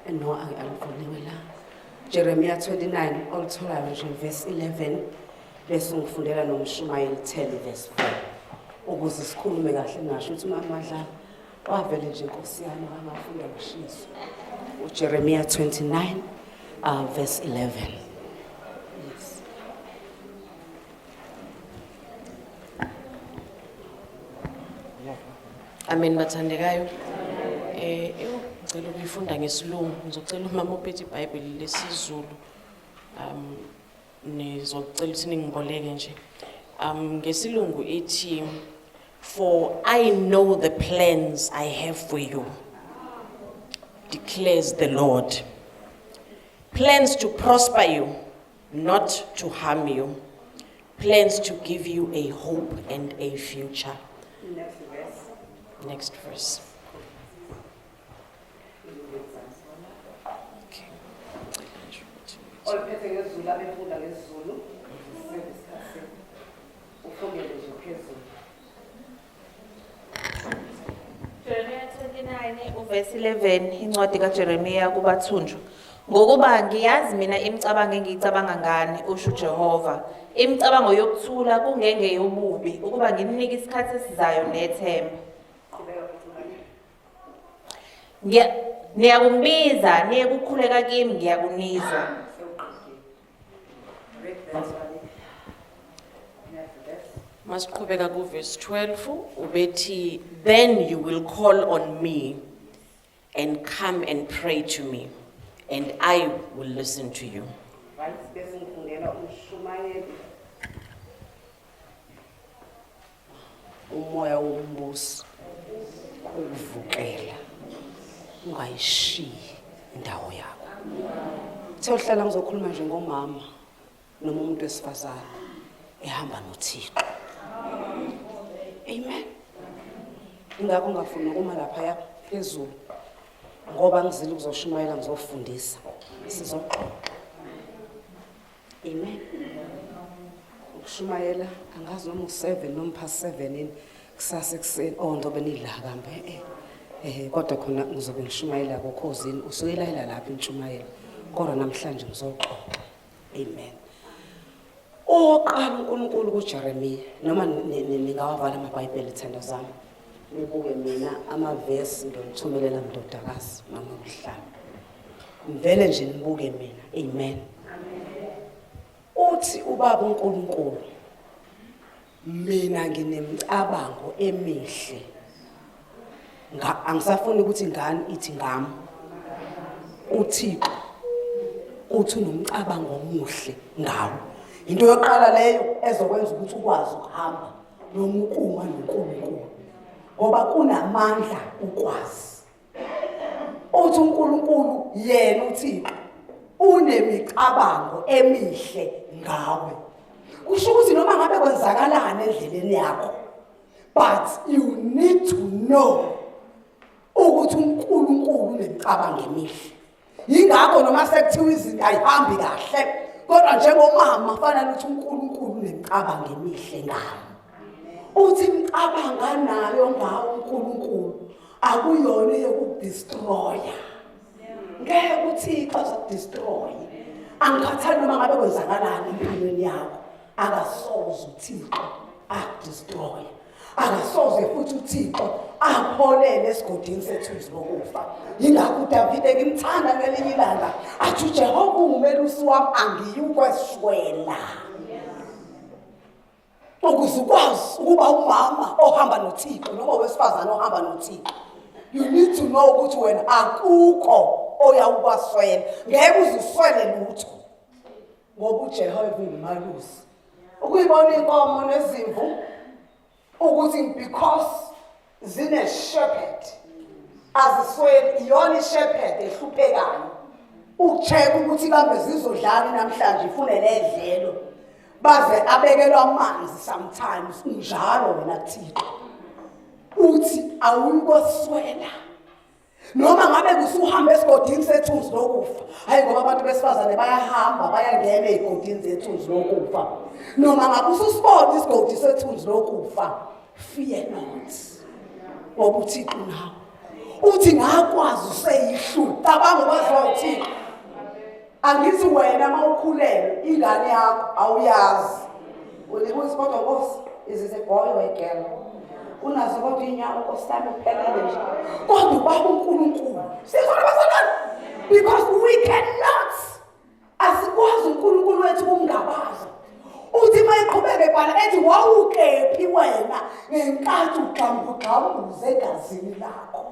No angivuliwe la. Jeremiah 29 olitholayo nje verse 11 bese ngifundela nomshumayeli 10 verse 4 ukuze sikhulume kahle ngasho ukuthi umama Madlala wavele nje inkosi yami wangafunda ngishiso. uJeremiah 29 verse 11. Yes. Amen bathandekayo. Ewu ngicela ukuyifunda ngesilungu. Ngizocela umama ophethe iBhayibheli lesiZulu. Nizocela ukuthi ningiboleke nje. Ngesilungu ithi, for I know the plans I have for you, declares the Lord. Plans to prosper you, not to harm you. Plans to give you a hope and a future. Next verse. Next verse. Okay. Oliphethe ngesiZulu abefunda ngesiZulu. Sebe isikhathi. Ufundele nje phezulu. Jeremiah 29 uverse 11 incwadi kaJeremiya kubathunjwa. Ngokuba ngiyazi mina imicabango engiyicabanga ngani, usho uJehova. Imicabango yokuthula kungenge yobubi, ukuba ngininike isikhathi esizayo nethemba. Niyakungibiza, niye kukhuleka kimi, ngiyakunizwa. Read that one. Next verse. Masiqhubeka ku verse 12 ubethi, then you will call on me and come and pray to me and I will listen to you. Right, bese ngifundela umshumayeli. Umoya wombuso ukuvukela ungayishiyi indawo yakho. Uthe uhlala ngizokhuluma nje ngomama noma umuntu wesifazane ehamba noThixo. Amen. Ingakho ngafuni ukuma lapha phezulu ngoba ngizile ukuzoshumayela ngizofundisa. Sizoxoxa. Amen. Ukushumayela angazi noma u7 noma past 7 yini kusasa ekuseni, oh ngizobe nidla kambe kodwa khona ngizobe ngishumayela kokhozini usuyilayela lapha intshumayelo kodwa namhlanje ngizoxoxa. Amen. Oqala uNkulunkulu kuJeremiah noma ningawavala amaBhayibheli thando zami nibuke mina amavesi ngiyonithumelela ndodakazi mama uhlala ngivele nje nibuke mina. Amen. Uthi ubaba uNkulunkulu mina nginemicabango emihle, angisafuni ukuthi ngani ithi ngami. UThixo uthi unomcabango omuhle ngawo. Into yokuqala leyo ezokwenza ukuthi ukwazi ukuhamba noma ukuma noNkulunkulu. Ngoba kunamandla ukwazi. Uthi uNkulunkulu yena uThixo unemicabango emihle ngawe. Kusho ukuthi noma ngabe kwenzakalani endleleni yakho, but you need to know ukuthi uNkulunkulu unemicabango emihle. Yingakho noma sekuthiwa izinto ayihambi kahle, kodwa njengomama fanele ukuthi uNkulunkulu unemicabango emihle ngami. Uthi imicabango anayo ngawo uNkulunkulu akuyona eyokudestroya. Ngeke uThixo azokudestroy. Angikhathali noma ngabe kwenzakalani empilweni yakho, akasoze uThixo akudestroy. Akasoze futhi uThixo apholele esigodini sethunzi lokufa. Yingakho uDavide ngimthanda ngelinye ilanga athi uJehova ungumelusi wami angiyukweswela. Ukuze ukwazi ukuba umama ohamba noThixo noma owesifazane ohamba noThixo, you need to know ukuthi wena akukho oyawukwaswela, ngeke uze uswele lutho ngoba uJehova ungumalusi. Ukuyibona inkomo nezimvu ukuthi because zine shepherd azisweli, iyona ishepherd ehluphekayo ukucheck ukuthi kambe zizodlani namhlanje, ifune nedlelo baze abekelwa amanzi sometimes. Unjalo wena Thixo, uthi awuyikoswela noma ngabe kusuhamba esigodini sethunzi lokufa. Hayi, ngoba abantu besifazane bayahamba bayangena ey'godini zethunzi lokufa. Noma ngabe ususibona isigodi sethunzi lokufa, fear not, ngoba uThixo nawe. Uthi ngakwazi useyihlu. Cabanga ukwaziwa uThixo. Angithi wena uma ukhulelwe ingane yakho awuyazi, ulibuza kodwa Nkosi, is it a boy or a girl? Unazo kodwa iy'nyawo Nkosi yami, uphelele nje. Kodwa ubaba uNkulunkulu, sizona bazalwane, because we cannot, asikwazi uNkulunkulu wethu ukumngabaza. Uthi uma eqhubeka ebhala ethi wawukephi wena ngenkathi ugxambugxambuza egazini lakho?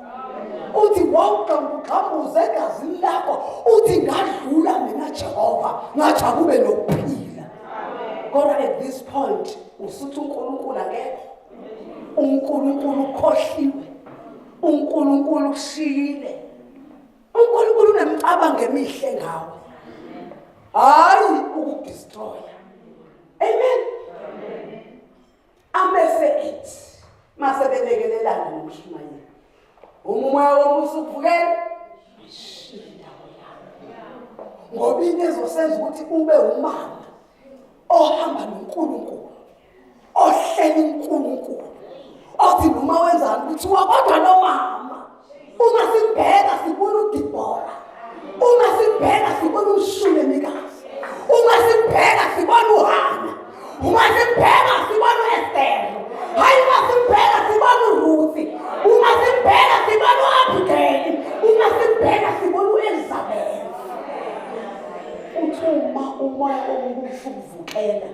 Uthi wawugxambugxambuza egazini lakho, uthi ngadlula mina Jehova, ngathi akube nokuphila. Kodwa at this point usuthi uNkulunkulu akekho, uNkulunkulu ukhohliwe, uNkulunkulu ushiyile. uNkulunkulu unemicabango emihle ngawe, hayi ukudestroya. Amen. Amese ethi mase belekelelana nomshumayeli, uma umoya womusa ukuvukela, shiya indawo yakho, ngoba into ezosenza ukuthi ube umama ohamba noNkulunkulu, ohleli uNkulunkulu, othi noma wenzani kuthiwa kodwa lo mama, uma simbheka sibona uDibora, uma simbheka sibona uShulemikazi, uma simbheka sibona uHana, uma simbheka sibona uEsther, hayi, uma simbheka sibona uRuthi, uma simbheka sibona uAbigail, uma simbheka sibona uElizabeth. Uthi uma umoya omubi ukuvukela,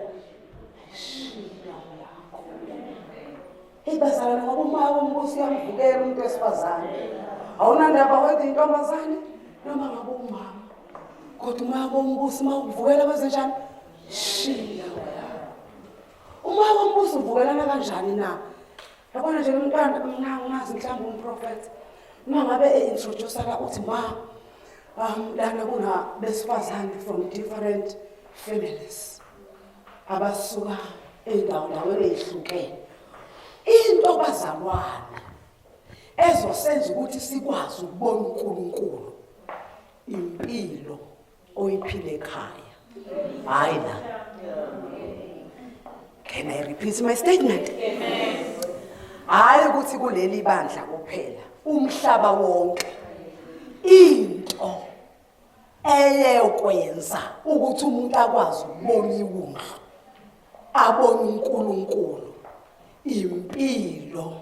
shiya yakho. Hey bazalwane, ngoba umoya wombuso uyamvukela umuntu wesifazane. Awunandaba whether intombazane noma ngabe umama, kodwa umoya wombuso uma ukuvukela kwenze njani? Shiya yakho. Umoya wombuso uvukelana kanjani na? Yabona nje lo mntwana, mina ngimazi mhlawumbe umprofethi, uma ngabe e-introduce la uthi ma lana kuna besifazane from different families abasuka ey'ndawo ndaweni ey'hlukene. Into bazalwane ezosenza ukuthi sikwazi ukubona uNkulunkulu, impilo oyiphile ekhaya, hayi la. Can I repeat my statement? Hayi ukuthi kuleli bandla kuphela, umhlaba wonke, into eyekwenza ukuthi umuntu akwazi ukubona iwundlu, abone uNkulunkulu, impilo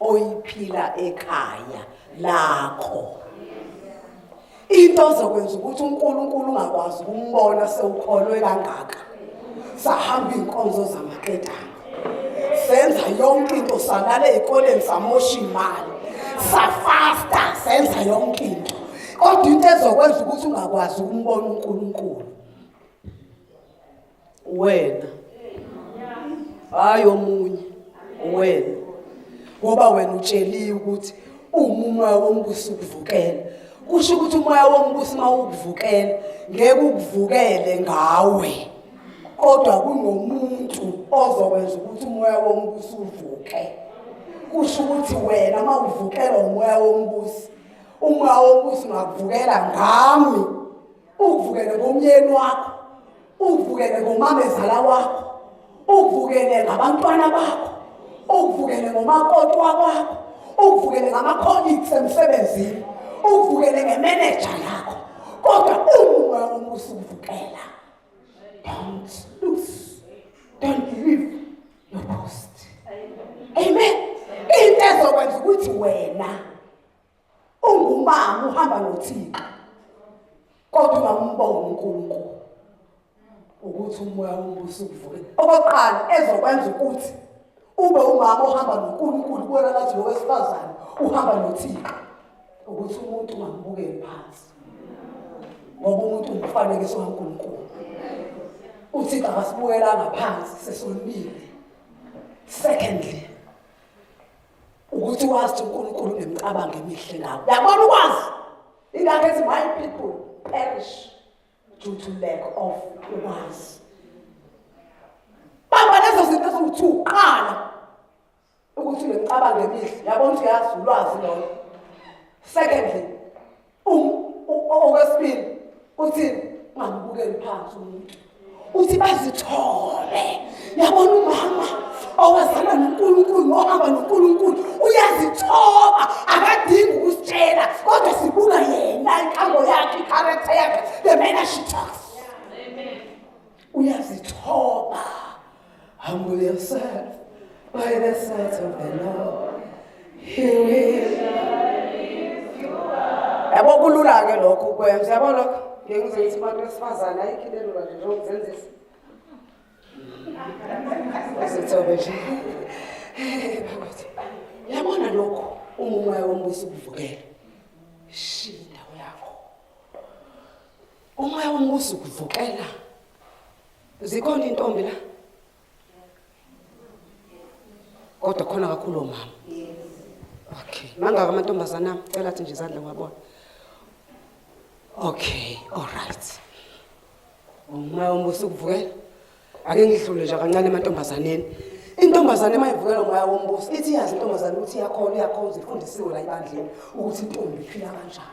oyiphila ekhaya lakho. Into ozokwenza ukuthi uNkulunkulu ungakwazi ukumbona sewukholwe kangaka, sahamba iy'nkonzo zamaketanga, senza yonke into, salala ey'koleni, samosha imali, safasta, senza yonke into, kodwa into ezokwenza ukuthi ungakwazi ukumbona uNkulunkulu wena, hayi omunye, wena. Ngoba wena utsheliwe ukuthi uma umoya wombuso ukuvukela, kusho ukuthi umoya wombuso uma ukuvukela ngeke ukuvukele ngawe, kodwa kunomuntu ozokwenza ukuthi umoya wombuso uvuke. Kusho ukuthi wena uma uvukelwa umoya wombuso, umoya wombuso ungakuvukela ngami, ukuvukele ngomyeni wakho, ukuvukele ngomamezala wakho, ukuvukele ngabantwana bakho, ukuvukele ngomakoti wakwakho, ukuvukele ngama-colleagues emsebenzini, ukuvukele ngemeneja yakho. Kodwa uma umoya wombuso ukuvukela, don't lose, don't leave your post. Amen. Into ezokwenza ukuthi wena ungumama uhamba noThixo kodwa ungambongi uNkulunkulu ukuthi umoya wombuso ukuvukela. Okokuqala ezokwenza ukuthi ube umama ohamba noNkulunkulu, kubona ngathi lo wesifazane uhamba noThixo, ukuthi umuntu ungambukeli phansi, ngoba umuntu ungumfanekiso kaNkulunkulu. uThixo akasibukelanga phansi, sesonile. Secondly, ukuthi wazi ukuthi uNkulunkulu unemicabango emihle ngawe. Uyabona ukwazi, ingakho ethi my people perish due to lack of ukwazi. Bamba lezo zinto eziwu-two. Qala ukuthi unemicabango emihle, yabona ukuthi uyazi, ulwazi lolo. Secondly, okwesibili uthi ungambukeli phansi umuntu, uthi bazithole. Yabona umama owazana noNkulunkulu nohamba noNkulunkulu uyazithoba, akadingi ukusitshela, kodwa sibuka yena, inkambo yakhe, i-character yakhe, the manner she talks. Uyazithoba. Humble yourself by the sight of the Lord, he will. Yabo, kulula-ke lokho ukwenza, yabo lokho. Ngeke ngize ngithi abantu besifazane, ayikho into elula nje njengokuzenzisa. Uzithobe nje. Yabona lokho, uma umoya wombuso ukuvukela, shiya indawo yakho. Umoya wombuso ukuvukela. Zikhona intombi la, kodwa khona kakhulu omama. Okay, mangaka amantombazana ami? Cela athi nje izandla ngiwabona. Okay, all right. Umoya wombuso ukuvukela. Ake ngidlule nje kancane emantombazaneni. Intombazane uma ivukela umoya wombuso, ithi yazi intombazane ukuthi iyakhona, iyakhonza, ifundisiwe la ebandleni ukuthi intombi iphila kanjani.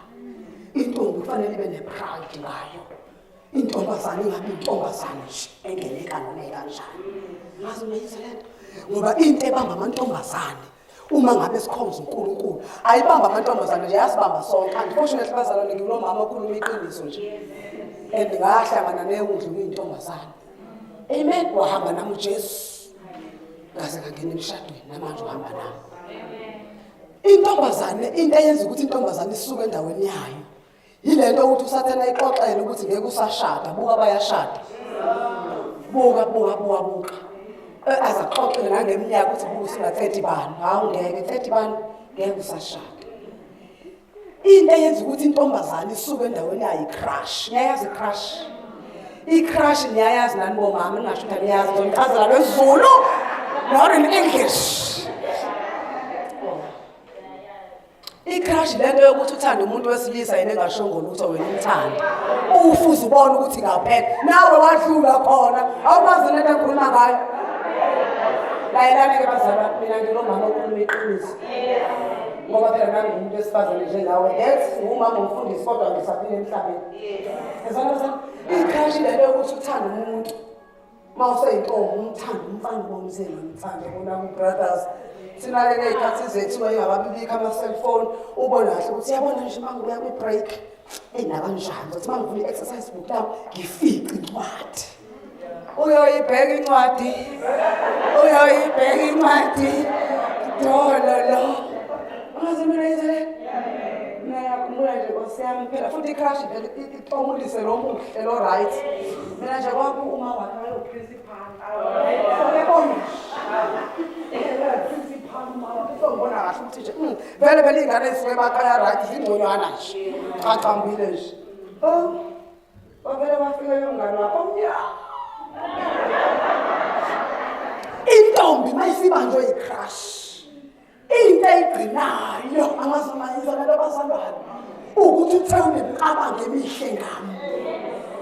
Intombi kufanele ibe ne-pride ngayo. Intombazane ingabi intombazane nje engeneka noma kanjani. Ngazi unayizwa lento, ngoba into ebamba amantombazane uma ngabe sikhonza uNkulunkulu ayibamba amantombazane nje, yasibamba sonke. Unfortunately, bazalwane, ngikulo mama okhuluma iqiniso nje, and ngahlangana newundlu kuyintombazane. Amen. Wahamba nami uJesu ngaze ngangena emshadweni, namanje uhamba nami. Intombazane, into eyenza ukuthi intombazane isuke endaweni yayo yile nto ukuthi usathana ixoxele ukuthi ngeke usashada, buka bayashada, buka, buka, buka, buka. Azaxoxele nangeminyaka ukuthi buka usuna-30 bani, hawu, ngeke 30 bani, ngeke usashada. Into eyenza ukuthi intombazane isuke endaweni yayo, i-crush. Niyayazi i-crush? I-crush niyayazi nani bomama? Ningasho ukuthi aniyazi, ngizonichazela lwesiZulu, not in English. I-crush lento yokuthi uthande umuntu wesilisa yena engashongo lutho, wena umthande ufuze ubone ukuthi ngaphela nawe wadlula khona, awukwazi lento engikhuluma ngayo. Layelani-ke bazalwane, mina ngilo mama okhuluma iqiniso, ngoba phela nami ngumuntu wesifazane njengawe. That ngumama umfundisi, kodwa ngisaphila emhlabeni. Ezwana bazalwane, i-crush lento yokuthi uthande umuntu uma useyintombi, umthanda umfana, ubona usengamthanda bona ku-brothers. Thina-ke ngey'khathi zethu wayengakabibikho ama-cellphone, ubone kahle ukuthi yabona nje uma ngibuya kwi-break, eyi, nakanjani ngizothi uma ngivula i-exercise book lami ngifice incwadi. Uyoyibheka incwadi, uyoyibheka incwadi, dololo. Ungaze mina yenzele mina, ngiyakhumbula nje, nkosi yami, phela futhi i-crush vele itomulise lo muhle lo, right? Mina nje kwaku uma wakhe wayewu-principal, uyabona, principal uma wakhe, songibona kahle ukuthi nje vele phela iy'ngane ey'suke emakhaya, right, zingconywana nje, chachambile nje. Oh, wavele wafika yomngane wakho omnyama. Intombi mayisibanjwe i-crush. Into eyigcinayo angazimayisa abantu abazalwane ukuthi uthe unemicabango emihle ngami.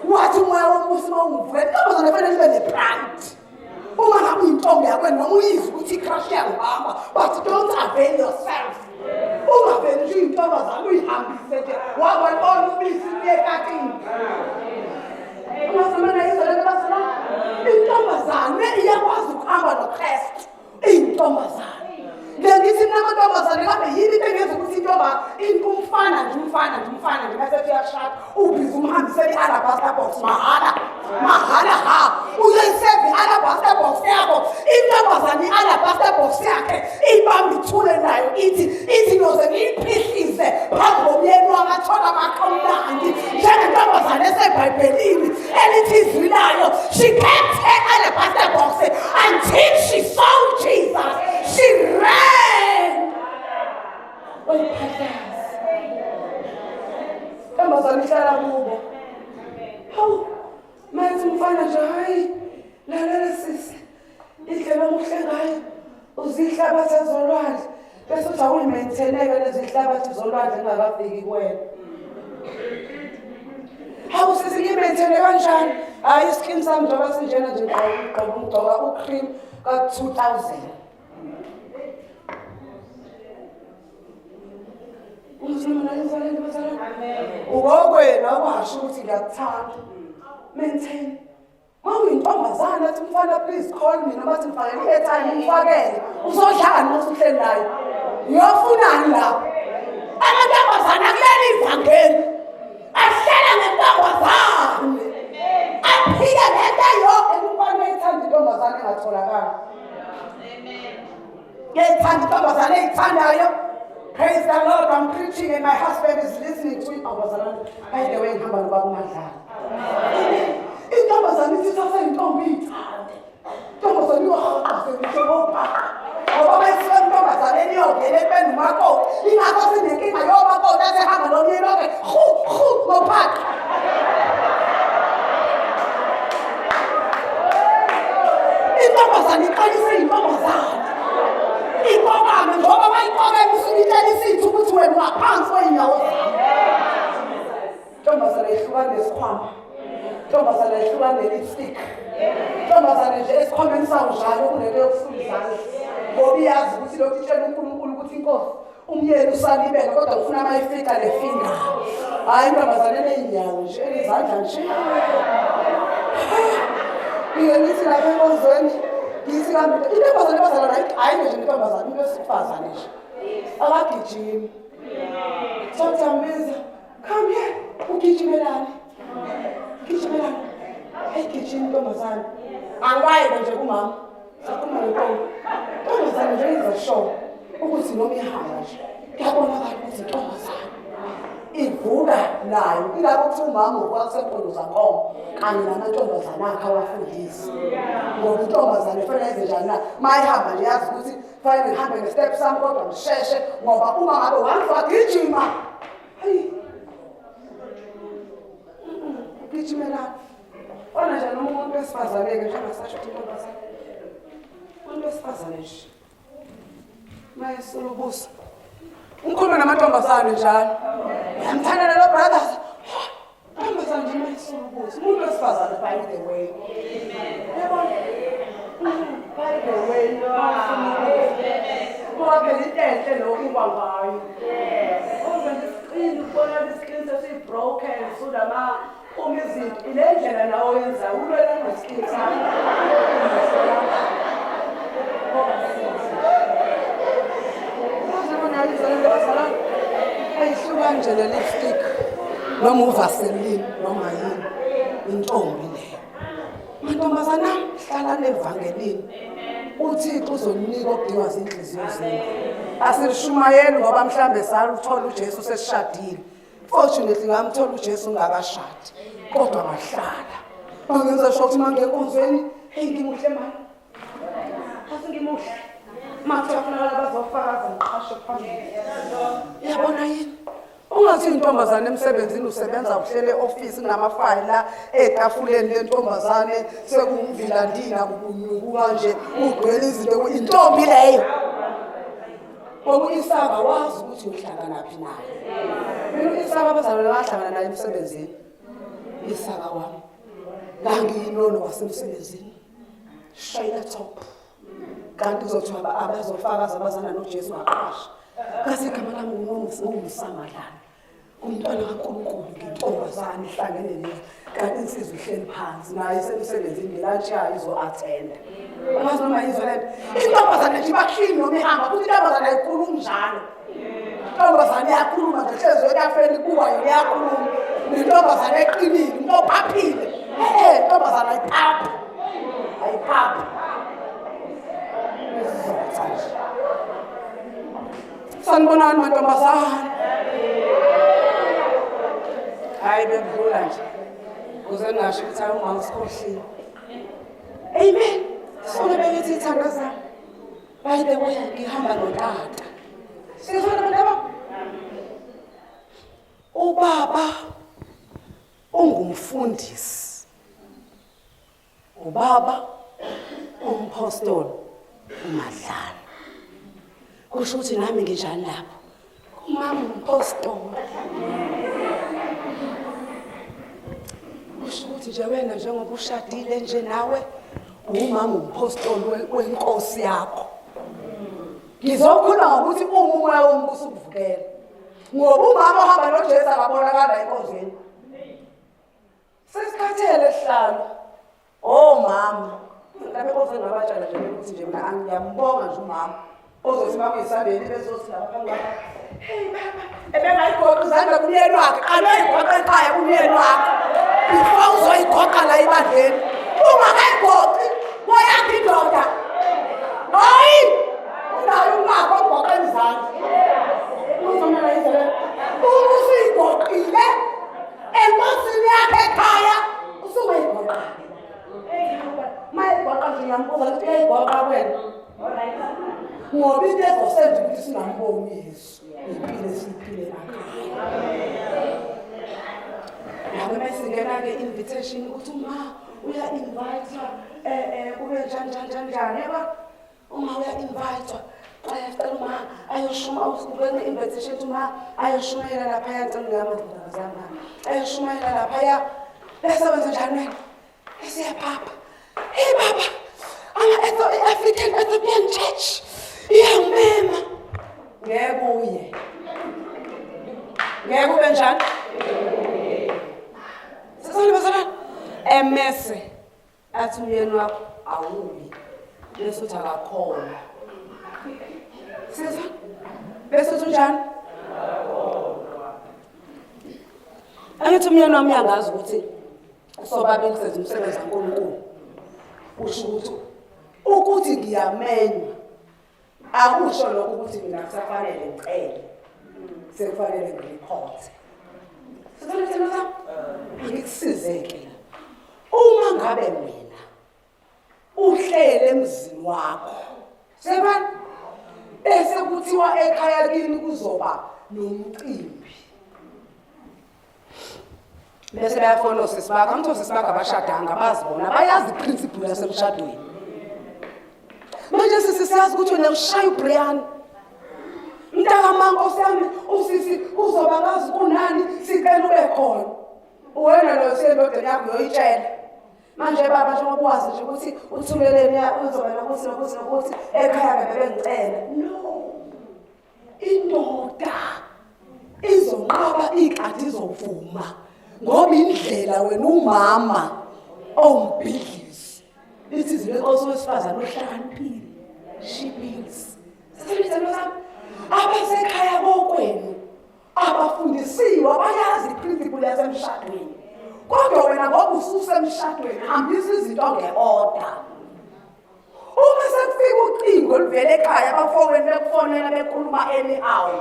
Wathi umoya wombusi mawungivula intombazane fanele ibe ne-pride. Uma ngabe uyintombi yakwenu noma uyizwe ukuthi i-crush iyangibamba, but don't avail yourself. Ungaveli nje uyintombazane uyihambise nje wakwalibona ubisi luye ekakini. Ungasamana yizwa lento bazalwane. Intombazane iyakwazi ukuhamba noKristu. Intombazane. Ngeke ngithi mina amantombazane kambe yini into engenza ukuthi intomba into umfana nje umfana nje umfana nje bese uyashada ubhizi umhambisele i-alabaster box mahhala mahhala ha uyoyiseva i-alabaster box yakho intombazane i-alabaster box yakhe ibamba ithule nayo ithi ithi noze ngiyiphihlize phambi komyeni wami athola amakha omnandi njengentombazane esebhayibhelini elithi izwi layo she kept her alabaster box until she saw Jesus she ran wayiphahlaza ntombazane ihlala kubo hawu mayethi umfana nje hayi lalela sisi Indlela omuhle ngayo uzihlabathi zolwandle bese uthi awuyimaintaineke lezi hlabathi zolwandle ngingakafiki kuwena. Hawu sisi ngiyimaintaine kanjani? Hhayi iskin sami njengoba sinjena nje ngigqoka ngigqoka ucream ka-2000. Ukokwena ukwasho ukuthi ngiyakuthanda. Maintain. Uma uyintombazane athi umfana please call me noma athi ngifakele i-airtime umfakele uzodlani uma usuhleli naye uyofunani lapho amantombazane akuleli ivangeli ahlala ngentombazane aphike ngento eyodwa umfana uyayithanda intombazane engatholakali ngiyayithanda intombazane eyithandayo praise the lord i'm preaching and my husband is listening to intombazane by the way ngihamba nobaba umadlala intombazane ithi saseyintombi iyithande intombazane iyohaqaze ngisho ngophaqa ngoba bayisuka intombazane iyongena ekubeni umakoti ingakho sinenkinga yomakoti asehamba nomyeni wakhe hu hu ngophaqa intombazane iqalise intombazane iqokame njengoba bayiqokela usuke itshela isitha ukuthi wena ungaphansi kwey'nyawo zami ntombazane ihlukane nesikhwama ntombazane ihlukane ne-lipstick ntombazane nje esikhwameni sawo njalo kunento yokusula izandla ngoba iyazi ukuthi lokhu itshela unkulunkulu ukuthi inkosi umyeni usalibele kodwa ufuna uma ifica le finger hhayi intombazane eney'nyawo nje enezandla nje ngike ngithi lapha enkonzweni ngithi kambe intombazane bazalana hhayi nje intombazane into esifazane nje akagijimi sokuthi come here ugijimelani gijimelani hey gijima intombazane angikwayi-ke nje kumama sakhuluma ngentombi ntombazane nje izosho ukuthi noma ihamba nje kuyabonakala ukuthi intombazane ivuka nayo ilapho kuthiwa umama uvuka kusempondo zankomo kanye namantombazane akhe awafundisi ngoba intombazane kufanele yenze njani na uma ihamba nje yazi ukuthi kufanele ngihambe nge-step sami kodwa ngisheshe ngoba uma ngabe once wagijima hayi ugijimelani Ona nje noma umuntu wesifazane-ke njengasasho ukuthi intombazane umuntu wesifazane nje mayesula ubuso ngikhuluma namantombazane njalo uyamthanda nalo brothers ntombazane nje mayesula ubuso umuntu wesifazane by the way yabona by the way ngoba phela into enhle lokhu ngayo uzenza isiqini ukubona isiqini sesibroken sulama Uma izinto ile ndlela nawe oyenzayo ulwela neskin sakho. Ayihluka nje le lipstick noma uvaseline noma yini intombi leyo. Mantombazana hlalani evangelini. UThixo uzoninika okudingwa zinhliziyo zenu. Asilishumayeli ngoba mhlambe saluthola uJesu sesishadile. Fortunately ngamthola uJesu ngingakashadi kodwa ngahlala. Mangenza sure ukuthi mangenkonzweni hey ngimuhle mani. Asingimuhle. Makuthiwa kufunakala bazofakaza ngiqhashe phambili. Yabona yini? Ungathi intombazane emsebenzini usebenza uhlele e-ofisi kunamafayela etafuleni lentombazane sekuwumvilandina kukunyuku kanje kugcwele izinto intombi leyo. Ngoba u-Isaka wazi ukuthi uyohlanganaphi naye. Mina u-Isaka abazalwane bahlangana naye emsebenzini. Isaka wami. Ngangiyinono wasemsebenzini. Shayela top. Kanti kuzothiwa abazofakaza abazana noJesu ngaqasha. Kasi igama lami nguMsamadlala. Umntwana kaNkulunkulu ngintombazane ihlangene nezi kanti insizwa ihleli phansi naye isemsebenzini ngelantshi yayo izo-athenda. Ungazi noma yizwa lento. Intombazane nje ibaklini noma ihamba futhi intombazane ayikhulumi njalo. Intombazane iyakhuluma nje hlezi etafuleni kuba yona iyakhuluma. Nentombazane eqinile, umuntu ophaphile. Intombazane ayiphaphi. Ayiphaphi. Isizotha nje. Sanibonani mantombazane. Hayi bekudlula nje. Kuze ngingasho ukuthi hayi umama usikhohliwe. Amen. Sonke bekithi ithandaza. By the way, ngihamba notata. Sizwana abantu Ubaba ungumfundisi. Ubaba umpostoli uMadlala. Kusho ukuthi nami nginjani lapho? Umama umpostoli. Kusho ukuthi nje wena njengoba ushadile nje nawe umama umpostoli wenkosi yakho. Ngizokhuluma ngokuthi uma umoya wombuso ukuvukela. Ngoba umama ohamba noJesu akabonakala enkonzweni. Sesikhathele sihlalo. Oh mama. Mhlawumbe oze ngabatshela nje ukuthi nje mina ngiyambonga nje umama. Ozothi uma kuyisandeni bezothi lapha phambi kwakhe. Hey baba, ebengayigoqa izandla kumyeni wakhe. Qala uyigoqa ekhaya kumyeni wakhe. Before uzoyigoqa la ibandleni. Ungakayigoqi, kweyakho indoda. Hayi! Unayo umaka ogoqa izandla. Uzona la izandla. Uma usuyigoqile enkosini yakhe ekhaya usungayigoqa mayigoqa nje ngiyambuza ukuthi uyayigoqa wena ngoba into ezosenza ukuthi singamboni Yesu impilo esiyiphile emakhaya nawe mesingena-ke invitation ukuthi uma uya-invite um kube njani njani njani njani yaba Uma uya-invitwa cela uma ayoshuma ukwenza invitation ukuthi uma ayoshumayela laphaya ngicela ngiyamadoda ayoshumayela laphaya bese wenza njani wena esiyaphapha hey baba ama-African Ethiopian Church iyangimema ngeke uye ngeke ube njani sisale bazalwane emese athi umyeni wakho awuyi bese uthi akakholwa sizwa bese uthi unjani angithi umyeni wami uyangazi ukuthi sobabili senza umsebenzi kaNkulunkulu usho ukuthi ukuthi ngiyamenywa akusho lokho ukuthi mina kusafanele ngicele sekufanele ngiriphothe sizolethela angikusizeke uma ngabe wena uhlele emzini wakho sebani bese kuthiwa ekhaya kini kuzoba nomcimbi bese bayafona osisi bakho angithi osisi bakho abashadanga bazi bona bayazi iprinciple yasemshadweni manje sisi siyazi ukuthi wena ushaya ubrian mntakamankosi yami usisi uzoba ngazi kunani sicela ube khona uwena lo sendodeni yakho uyoyitshela manje baba njengoba wazi nje ukuthi uthuleleni uzoba nokuthi nokuthi nokuthi ekhaya bebengicela no Indoda izonqaba ikati izovuma ngoba indlela wena umama owumbhidlizi ithi izwi lenkosi wesifazane ohlakaniphile she means sasebenzisana sami abasekhaya kokwenu abafundisiwe abayazi iprinciple yasemshadweni kodwa wena ngoba ususemshadweni hambisa izinto nge-order Uma sekufika ucingo oluvela ekhaya abafowenu bekufonela bekhuluma anyhow.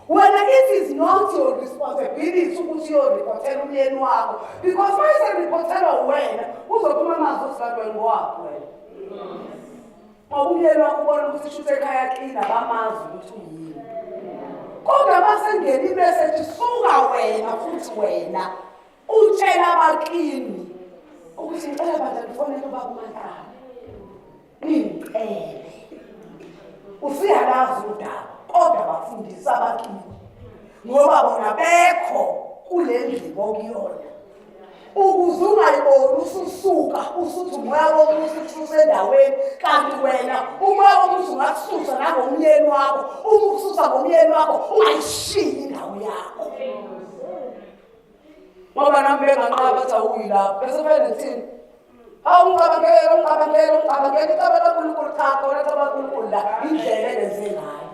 Wena it is not your responsibility ukuthi uyoriphothela umyeni wakho because uma eseriphothela wena uzophuma amazwi osikadweni ngowakho wena. Ngoba umyeni wakho ubona ukuthi shuthi ekhaya clean abamazi ukuthi uyini. Kodwa masengena imeseji suka wena futhi wena utshela abakini ukuthi ngicela bandla ngifonele ubaba uMandlala ngicele usuyalazi udaba. ungafundisi abakini ngoba bona bekho kule ndlu okuyona. Ukuze ungayiboni ususuka usuthi umoya womusa ukususa endaweni, kanti wena umoya womusa ungakususa nangomyeni wakho. Uma ukususa ngomyeni wakho ungayishiyi indawo yakho, ngoba nami benganqaba bathi awuyi lapho, bese kufanele ngithini? Hawu, ungicabangele, ungicabangele, ungicabangele. Icaba laNkulunkulu, cha, khona icaba laNkulunkulu la indlela enenze ngayo.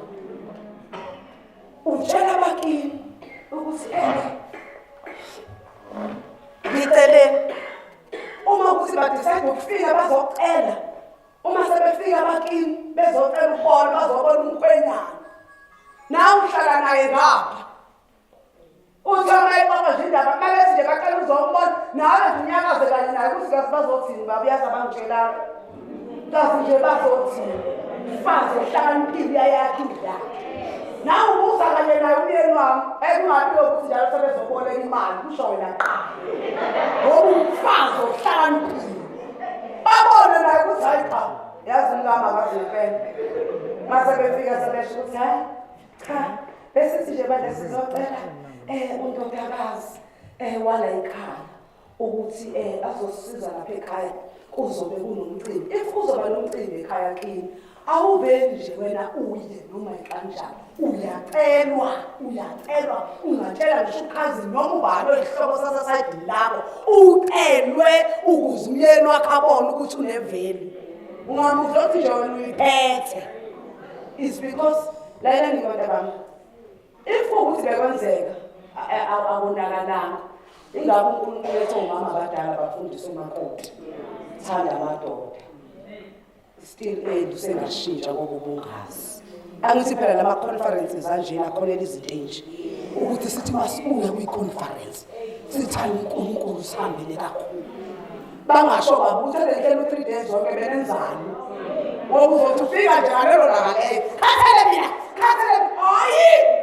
Utshela abakini ukuthi ene ngiceleni, uma ukuthi badecide ukufika bazocela. Uma sebefika abakini bezocela ukubona, bazobona umkhwenyana, nawe uhlala naye ngapha. Uthi uma ixoxa nje indaba, mabethi nje bacela uzombona, nawe nje unyakaze kanye naye ukuthi kazi bazothini. Babuyazi abangitshelanga, kazi nje bazothini. Mfazi ohlakaniphile uyayakha indlu yakhe, nawe ubuza kanye naye umyeni wami, ekungabi ukuthi njalo sebezoboleka imali, kusho wena qala, ngoba umfazi ohlakaniphile babone naye ukuthi hayi cha, yazi umkami akazi impela. Mase befika sebesho ukuthi hayi cha, besithi nje bandla sizocela undodakazi wala ekhaya ukuthi azosisiza lapha ekhaya, kuzobe kunomcimbi. If kuzoba nomcimbi ekhaya kini, awuveli nje wena uye noma ikanjani, uyacelwa, uyacelwa. Ungatshela ngisho ukhazini noma ubani oyihlobo sasesayidini lakho, ucelwe ukuze umyeni wakho abone ukuthi une-value. Ungamuzwa ukuthi nje wena uyiphethe is because lalela ngibantu bami, if ukuthi bekwenzeka akonakalanga, ingabe uNkulunkulu ethi omama abadala bafundise umakoti thanda amadoda. Still early, usengashintsha ngoba ubungazi. Angithi phela lama conferences anjena akhonela izinto enje ukuthi sithi masibuya kwi-conference sithi hayi, uNkulunkulu sihambele kakhulu. Bangasho baba ukuthi lehlelo 3 days zonke benenzani, ngoba uzothi ufika nje ngalelo langa leyo, khathele mina, khathele mina. Hayi,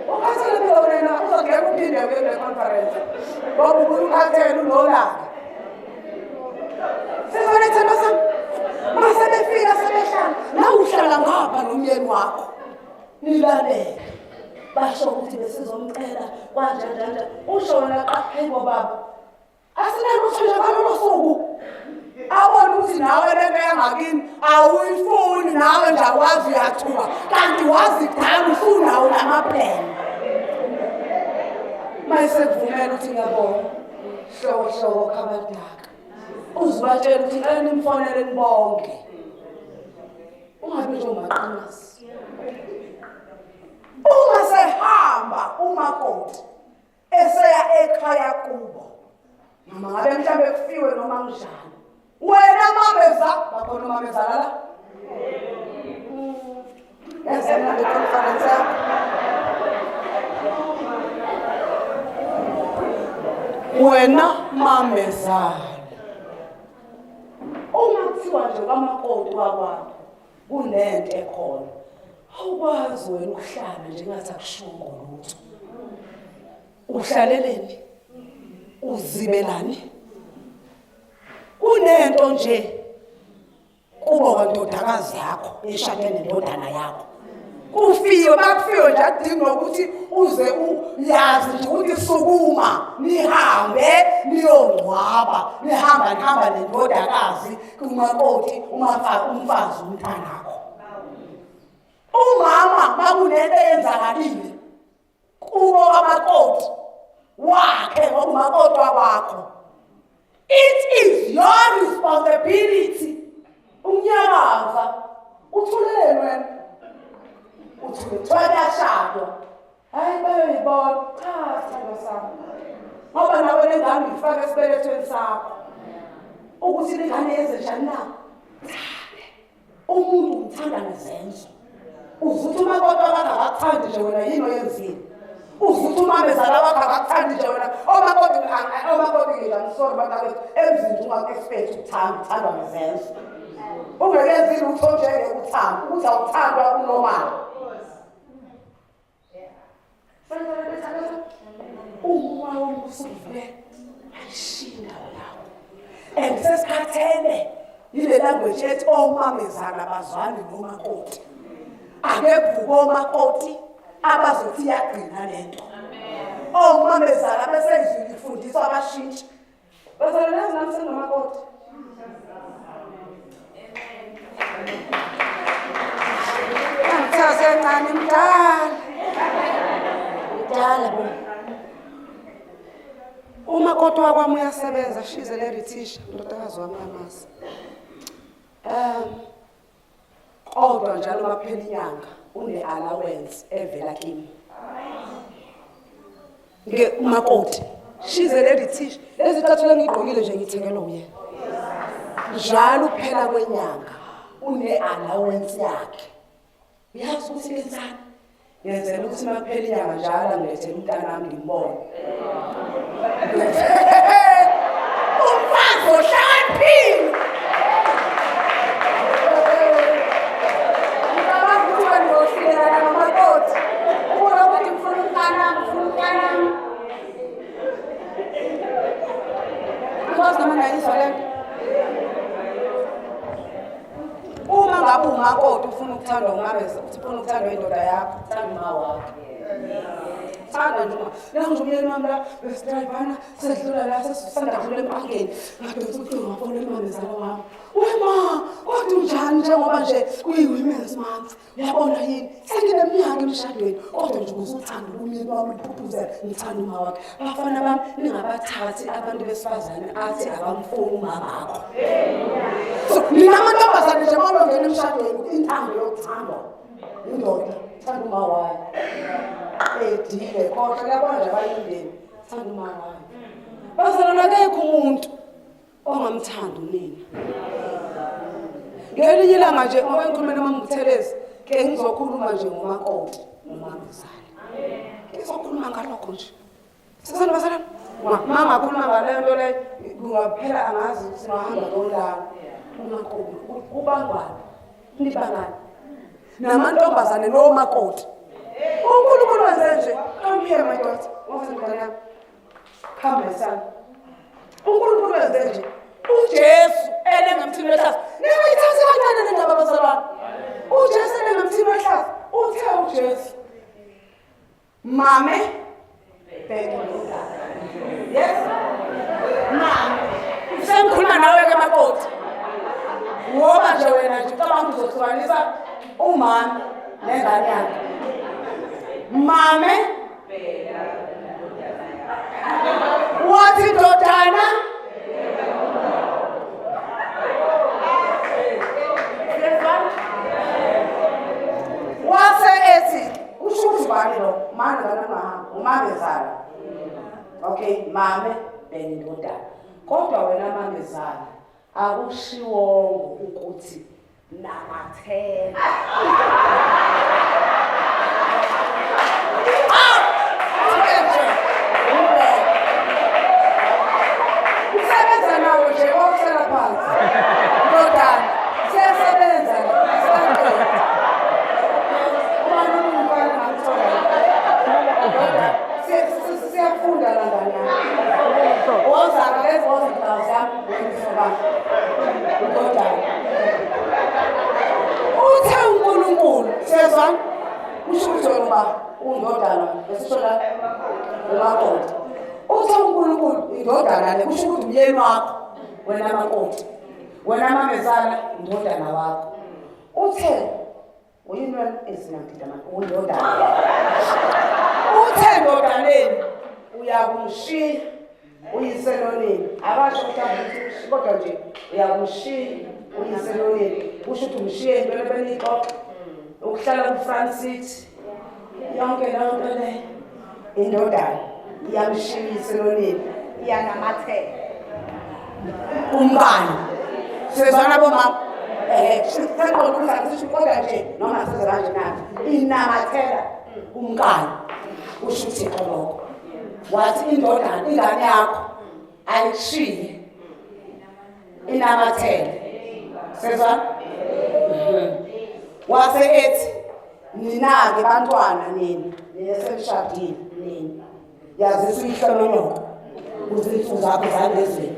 ukhathele phela wena, uzongena uphinde kule conference ngoba ubuye ukhathele unolaka. Sifane themba sami, mase befika sebehlala, nawe uhlala ngapha nomyeni wakho, nilalele basho ukuthi besizomcela kwanjanjanja. Usho wena qa, hayi bo baba, asinalutho nje ngalolo suku. Abone ukuthi nawe lento yangakini awuyifuni, nawe nje awazi uyathuka, kanti wazi kudala usunawo nama-plan. Mayisekuvumela ukuthi ngiyabonga, hlobo hlobo khabadaka, uzibatshela ukuthi ngicela nimfonele nibonke, ungabi nje umaqinasi. Uma sehamba umakoti eseya ekhaya kubo, noma ngabe mhlawumbe kufiwe noma kunjani, wena mameza bakhona, umamezala la yazi mna le-conference yakho. Wena mamezala, uma kuthiwa nje kwamakoti wakwakho kunento ekhona, awukwazi wena ukuhlala nje ngathi akushongo lutho. Uhlaleleni? Uzibelani? Kunento nje kubo kwandodakazi yakho eshade nendodana yakho, kufiwe, bakufiwe nje, akudingi nokuthi uze uyazi nje ukuthi sukuma nihambe niyongcwaba, nihamba nihamba nendodakazi kumakoti, umfazi umntanakho. Umama makunento eyenzakalile kubo kamakoti wakhe, ngoba umakoti wakwakho, it is your responsibility umnyakaza. Uthulele wena, uthule, kuthiwa kuyashadwa, hayi bayoyibona. Cha, sithandwa sami, ngoba nawe lengane uyifake esibelethweni sakho ukuthi lengane yenze njani na. Thande umuntu, umthanda ngezenzo. Uzuthi umakoti wakho akakuthandi nje wena, yini oyenzile? Uzuthi umamezala wakho akakuthandi nje wena. Omakoti, omakoti nje, I'm sorry bantakwethu, emzini ungaku-expect ukuthanda, uthandwa ngezenzo. Ungekenzile utho njengeke uthanda ukuthi awuthandwa kunormal. Umoya wombuso uvule ayishiya indawo yakho, and sesikhathele yile language ethi omamezala bazwani nomakoti. Ake kuvuke omakoti abazothi iyagcina lento. Omamezala besendlini ifundiswa abashintshe. Bazalwane nazi nami senginomakoti. Angithathe encane mdala. Mdala bo. Umakoti wakwami uyasebenza, she's a lady teacher, undodakazi wami uyamazi. Kodwa njalo makuphela inyanga une allowance evela kimi. Nge umakoti. She's a lady teacher. Lezi cathulo engigqokile nje ngithengelwe uyena. Njalo kuphela kwenyanga une allowance yakhe. Uyazi ukuthi ngenzani? Ngenzela ukuthi uma kuphela inyanga njalo angilethele umntanami ngimbone. Umfazi ohlakaniphile. Ngicabanga ukuthi wena uzohluleka nomakoti. Ubona ukuthi ngifuna umntanami, ngifuna umntanami. Ukwazi noma nayizwa le nto? Uma ngabe umakoti ufuna ukuthandwa umameza, ufuna ukuthandwa indoda yakho, thanda uma wakhe. Thanda nje uma. La nje umyeni wami la besidrayivana sedlula la sesisanda kudlula empangeni. Ngadonsa ucingo ngafonela umamezala wami. Wema, kodwa unjani njengoba nje kuyi-women's month. Uyabona yini? Sengineminyaka emshadweni kodwa nje ukuze uthando lomyeni wami luphuphuzela ngithanda uma wakhe. Bafana bami ningabathathi abantu besifazane athi abamfuni umamakho. So nina amantombazane nje uma uyongena emshadweni intando yokuthandwa indoda thanda uma wayo. Edile kodwa kuyabona nje abanye umndeni thanda uma wayo. Bazalwane akekho umuntu ongamthandi unina. Ngelinye ilanga nje ngoba ngikhulume noma Buthelezi ke ngizokhuluma nje ngomakoti nomamezala. Ngizokhuluma ngalokho nje. Sisana bazalwane. Ma ngakhuluma ngaleyo nto leyo kungaphela angazi ukuthi ngahamba ngolala. Umakoti kubangwana nibangani namantombazane nomakoti. UNkulunkulu wenze nje. Come here my daughter. Woza mntanami. Come my son. uNkulunkulu wenze nje. UJesu elenga emthini wehlazo. Ningayithathi kancane le ndaba bazalwane. UJesu elenga emthini wehlazo. Uthe uJesu Mame bheke indodana. Yes. Mame. Sengikhuluma nawe ke makoti. Ngoba nje wena nje ucabanga uzohlukanisa umama nengane yakhe. Mame wathi ndodana wase ethi usho ukuthi ubani lo mane ngane ungahamba umamezala okay mame bengindodana kodwa wena mamezala akushiwongo ukuthi namathela usebenza nawo nje wawuhlala phansi ndodana siyasebenza la siyaqeda ubani umfana ngamthola siyafunda la ngane yami woza ke woza ndawo zami wena ndodana uthe uNkulunkulu siyezwana usho ukuthi wena uba undodana esisho la umakoti uthe uNkulunkulu indodana le kusho ukuthi umyeni wakho wena makoti wena mamezala indodana wakho uthe uyini wena ezinangidida manje undodana uthe ndodaneni uyakumshiya uyise nonini akasho ukuthi avuthi kodwa nje uyakumshiya uyise nonini kusho ukuthi umshiye into ebeniyixoxa ukuhlala ku-front seat yonke leyo nto leyo indodana iyamshiya uyise nonini iyanamathela umbani sezwana bomama senqonda ukuthi angisisho kodwa nje noma seze kanje na inamathela umkani usho uThixo lokho wathi indodana ingane yakho ayishiye inamathele sezwana wase ethi nina-ke bantwana nina nina senishadile nina yazisa uyihlo nonyoko ukuze iy'nsuku zakho zande ezweni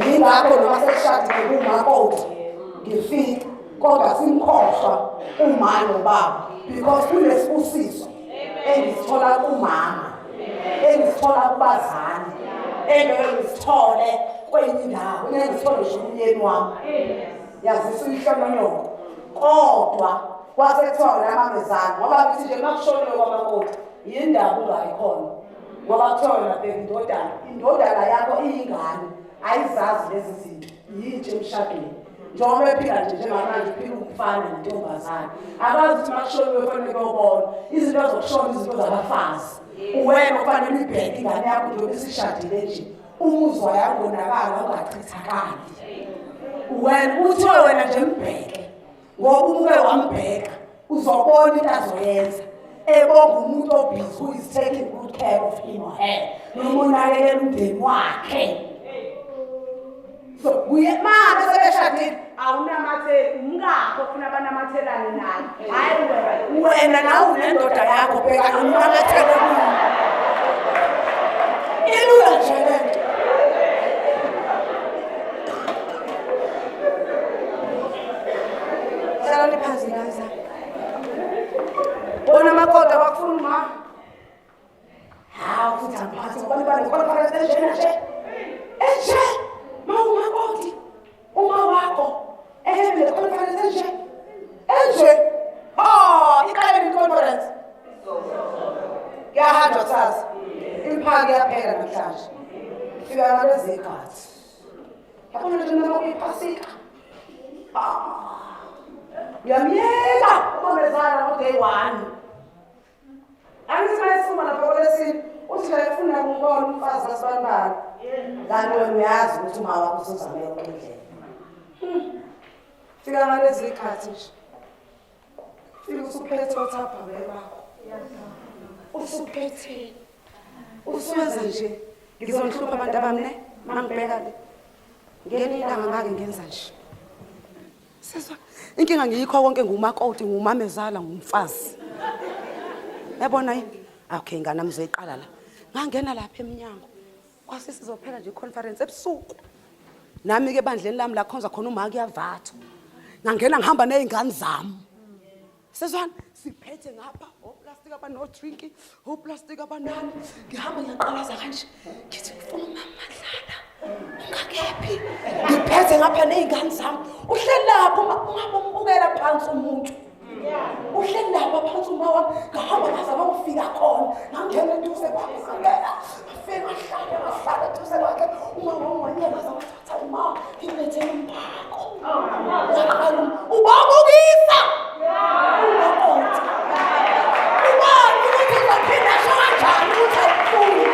yingakho noma sekushadile kumakoti ngifike Kodwa simkhohlwa uma nobaba because kunesibusiso engisithola kumama, engisithola kubazali, engeke ngisithole kwenye indawo, ngeke ngisithole ngisho kumyeni wami. Yazisa uyihlononyoko. Kodwa kwase kuthiwa wena mamezala, ngoba ngithi nje makushoniwe kwamakoti, yindaba ungayikhona. Ngoba kuthiwa wena bheka indodana, indodana yakho iyingane, ayizazi lezi zinto, yintsha emshadweni. Njengoba ephila nje njengamanje uphila umfana nentombazane. Akazi ukuthi makushoniwe kufanele kuyobona. Izinto zokushona izinto zabafazi. Uwena kufanele uyibheke ingane yakho njengoba isishadile nje. Umuzwa yangonakala ungachithakali. Wena uthiwe wena nje mbheke. Ngoba uma uke wambheka uzobona into azoyenza. Ebonga umuntu obhizi who is taking good care of him or her. Noma unakekela umndeni wakhe. So kuye manje sebeshadile awunamatheli umkakho ufuna banamathelane naye. Hayi wena, wena nawe unendoda yakho bheka unamathele kuyo. Ilula nje lento. Hlalani phansi ngaza. Bona makoti abakufuni ma. Hawu futhi angiphathi ngoba niba ne-conference enjena nje. Enje. Ma umakoti. Uma wakho ehebe le conference enje. Enje. Oh, iqale le conference. Kuyahanjwa kusasa. Iphaki yaphela namhlanje. Fika ngalezi zikhathi. Yabona nje noma kuyiphasika. Ah. Uyamyeka umamezala ngo-day 1. Angithi mayesuma lapha kwelesine uthi la efuna ukubona umfazi kasibani. Kanti wena uyazi ukuthi uma wakho usuzame yonke indlela. Fika ngalezi zikhathi nje. Fika usuphethe othapha bakho. Usuphethe. Usuwenza nje. Ngizonihlupha abantu abami ne mangibheka le. Ngelinye ilanga ngake ngenza nje. Sezwa inkinga ngiyikho konke ngumakoti ngumamezala ngumfazi. Yabona yini? Okay ngane nami uzoyiqala la. Ngangena lapha eminyango. Kwase sizophela nje iconference ebusuku. Nami ke ebandleni lami la khonza khona uma kuyavathwa. Ngangena ngihamba nezingane zami. Sezwana siphethe ngapha oplastic abano drink, oplastic abanani. Ngihamba ngiyaqalaza kanje. Ngithi ngifuna umama Madlala. Ungakephi? Ngiphethe ngapha nezingane zami. Uhleli lapho ungabombukela phansi umuntu. Uhleli lapha phansi uma wami. Ngahamba ngaze ngafika khona. Ngangena eduze kwakhe ngangena. Ngafika ngahlala ngahlala eduze kwakhe. Uma wami wanyakaza wathatha uma ngimlethele umphako. Waqala ubabukisa. Umakoti. Ubani ukuthi uzophinda asho kanjani ukuthi awufuni.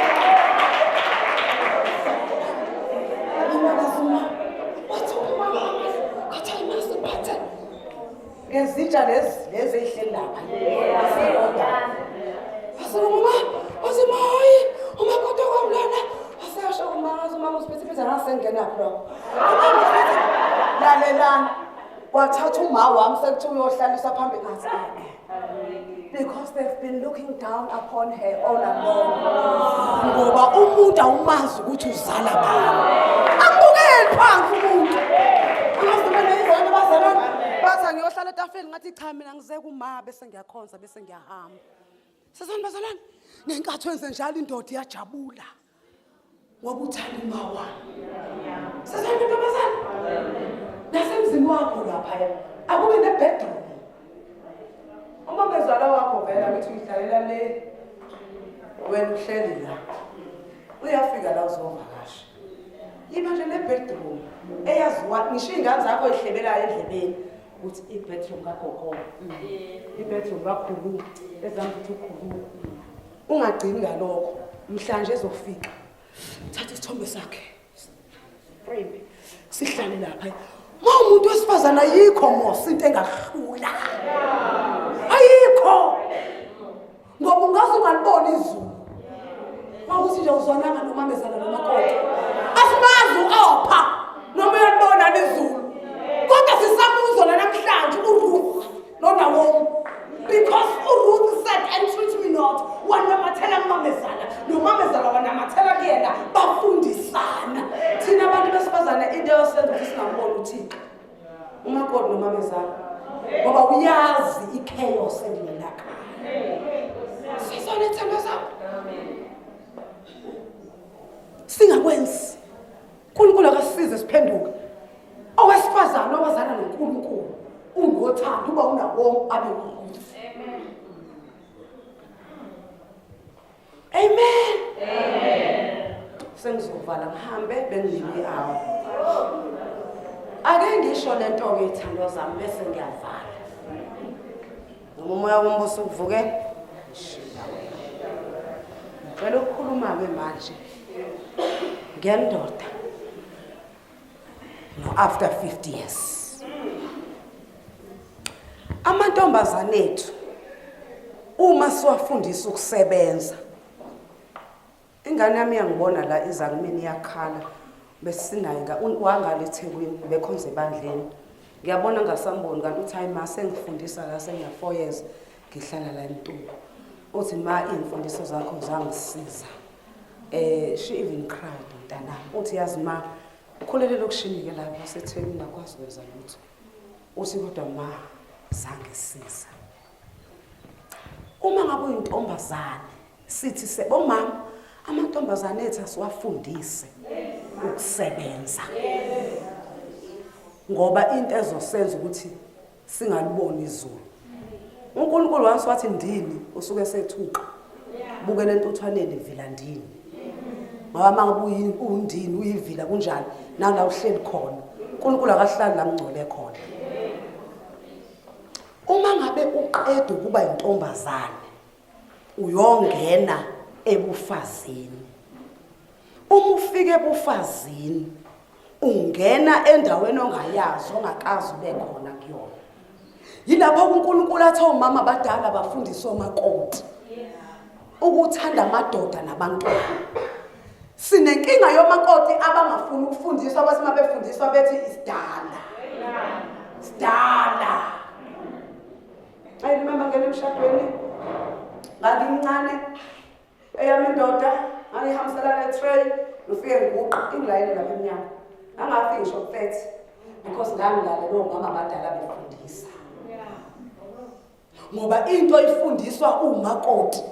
Ngimakazi uma wathi umama ngathi ayimasiphathe ngezitsha lezi lezi ezihleli lapha. Wase mama, wase mayi, umakoti wami lana. Waseyasho kumama, umama usiphethe ngasengena lokho. Lalelani. Wathatha uma wami sekuthiwa uyohlaliswa phambi ngathi because they've been looking down upon her all along. Ngoba umuntu awumazi ukuthi uzala bani. Ambukeli phansi umuntu. Angazi noma neyizona bazalwane. Bathi angiyohlala etafuleni ngathi cha mina ngize kuma bese ngiyakhonza bese ngiyahamba. Sesani bazalwane, ngenkathi wenze njalo indoda iyajabula. Ngoba uthanda uma wami. Sesani ntombazane. Nasemzini wakho lapha akube ne-bedroom. Uma mezala wakho vela ngithi uyihlalela le wena uhleli la. Uyafika la uzovakasha. Yiba nje ne-bedroom eyaziwa ngisho iy'ngane zakho ey'hlebelayo endlebeni ukuthi i-bedroom kagogo, i-bedroom kakhulu, ezami ukuthi ukhulu. Ungagcini ngalokho, mhlanje ezofika. Thatha isithombe sakhe. Frame. Sihlale lapha. Ma umuntu wesifazana ayikho mos into engahlula. Ayikho. Ngoba ungaze ungaliboni izulu. Mawukuthi nje uzwananga nomamezala nomakoti. Asimazi uopha noma uyalibona izulu. Kodwa sisamuzwa namhlanje uRuth noNawomi. Because uRuth said entreat me not, wanamathela kumamezala, nomamezala wanamathela kuyena, bafundisana. Thina abantu besifazane into eyosenza ukuthi singamboni uThixo. Uma Umakoti nomamezala. Ngoba uyazi i-chaos ekulela khaya. Sizona ithemba zami. Singakwenzi. uNkulunkulu akasisize siphenduke. Owesifazane owazana noNkulunkulu ungothando uba unawomi abe uRuth. Amen. Amen. Sengizovala ngihambe benginike awu. Ake ngisho lento ke ithandwa zami bese ngiyavala. Noma umoya wombuso ukuvuke ngishiya wena. Ngicela ukukhuluma ke manje ngendoda no after 50 years. Amantombazane ethu uma siwafundisa ukusebenza ingane yami iyangibona la iza kumina iyakhala besinaye wangale eThekwini bekhonza ebandleni ngiyabona ngasamboni kanti uthi hayi ma sengifundisa la sengina 4 years ngihlala la eMtungwa uthi ma iy'mfundiso zakho zangisiza eh she even cried mntanami uthi yazi ma ukhulele elokishini-ke lapha waseThekwini akwazi kwenza lutho uthi kodwa ma zangisiza uma ngabe uyintombazane sithi sebomama amantombazane ethu asiwafundise ukusebenza ngoba into ezosenza ukuthi singaliboni izulu uNkulunkulu once wathi ndini usuke sethuka bukele entuthwaneni vila ndini ngoba uma ngabe undini uyivila kunjani nala uhleli khona uNkulunkulu akahlali la ngcole khona uma ngabe uqeda ukuba intombazane uyongena ebufazini uma ufika ebufazini ungena endaweni ongayazi ongakazi ube khona kuyona yilapho uNkulunkulu athi omama abadala bafundise omakoti ukuthanda amadoda nabantwana sinenkinga yomakoti abangafuni ukufundiswa bathi uma befundiswa bethi isidala sidala I remember ngena emshadweni ngangincane eyami indoda ngangihambisela ne-tray ngifike ngiguqa ingilayele lapha emnyango ngangafiki ngisho ku-30 because ngangilalele omama abadala befundisa ngoba into ifundiswa umakoti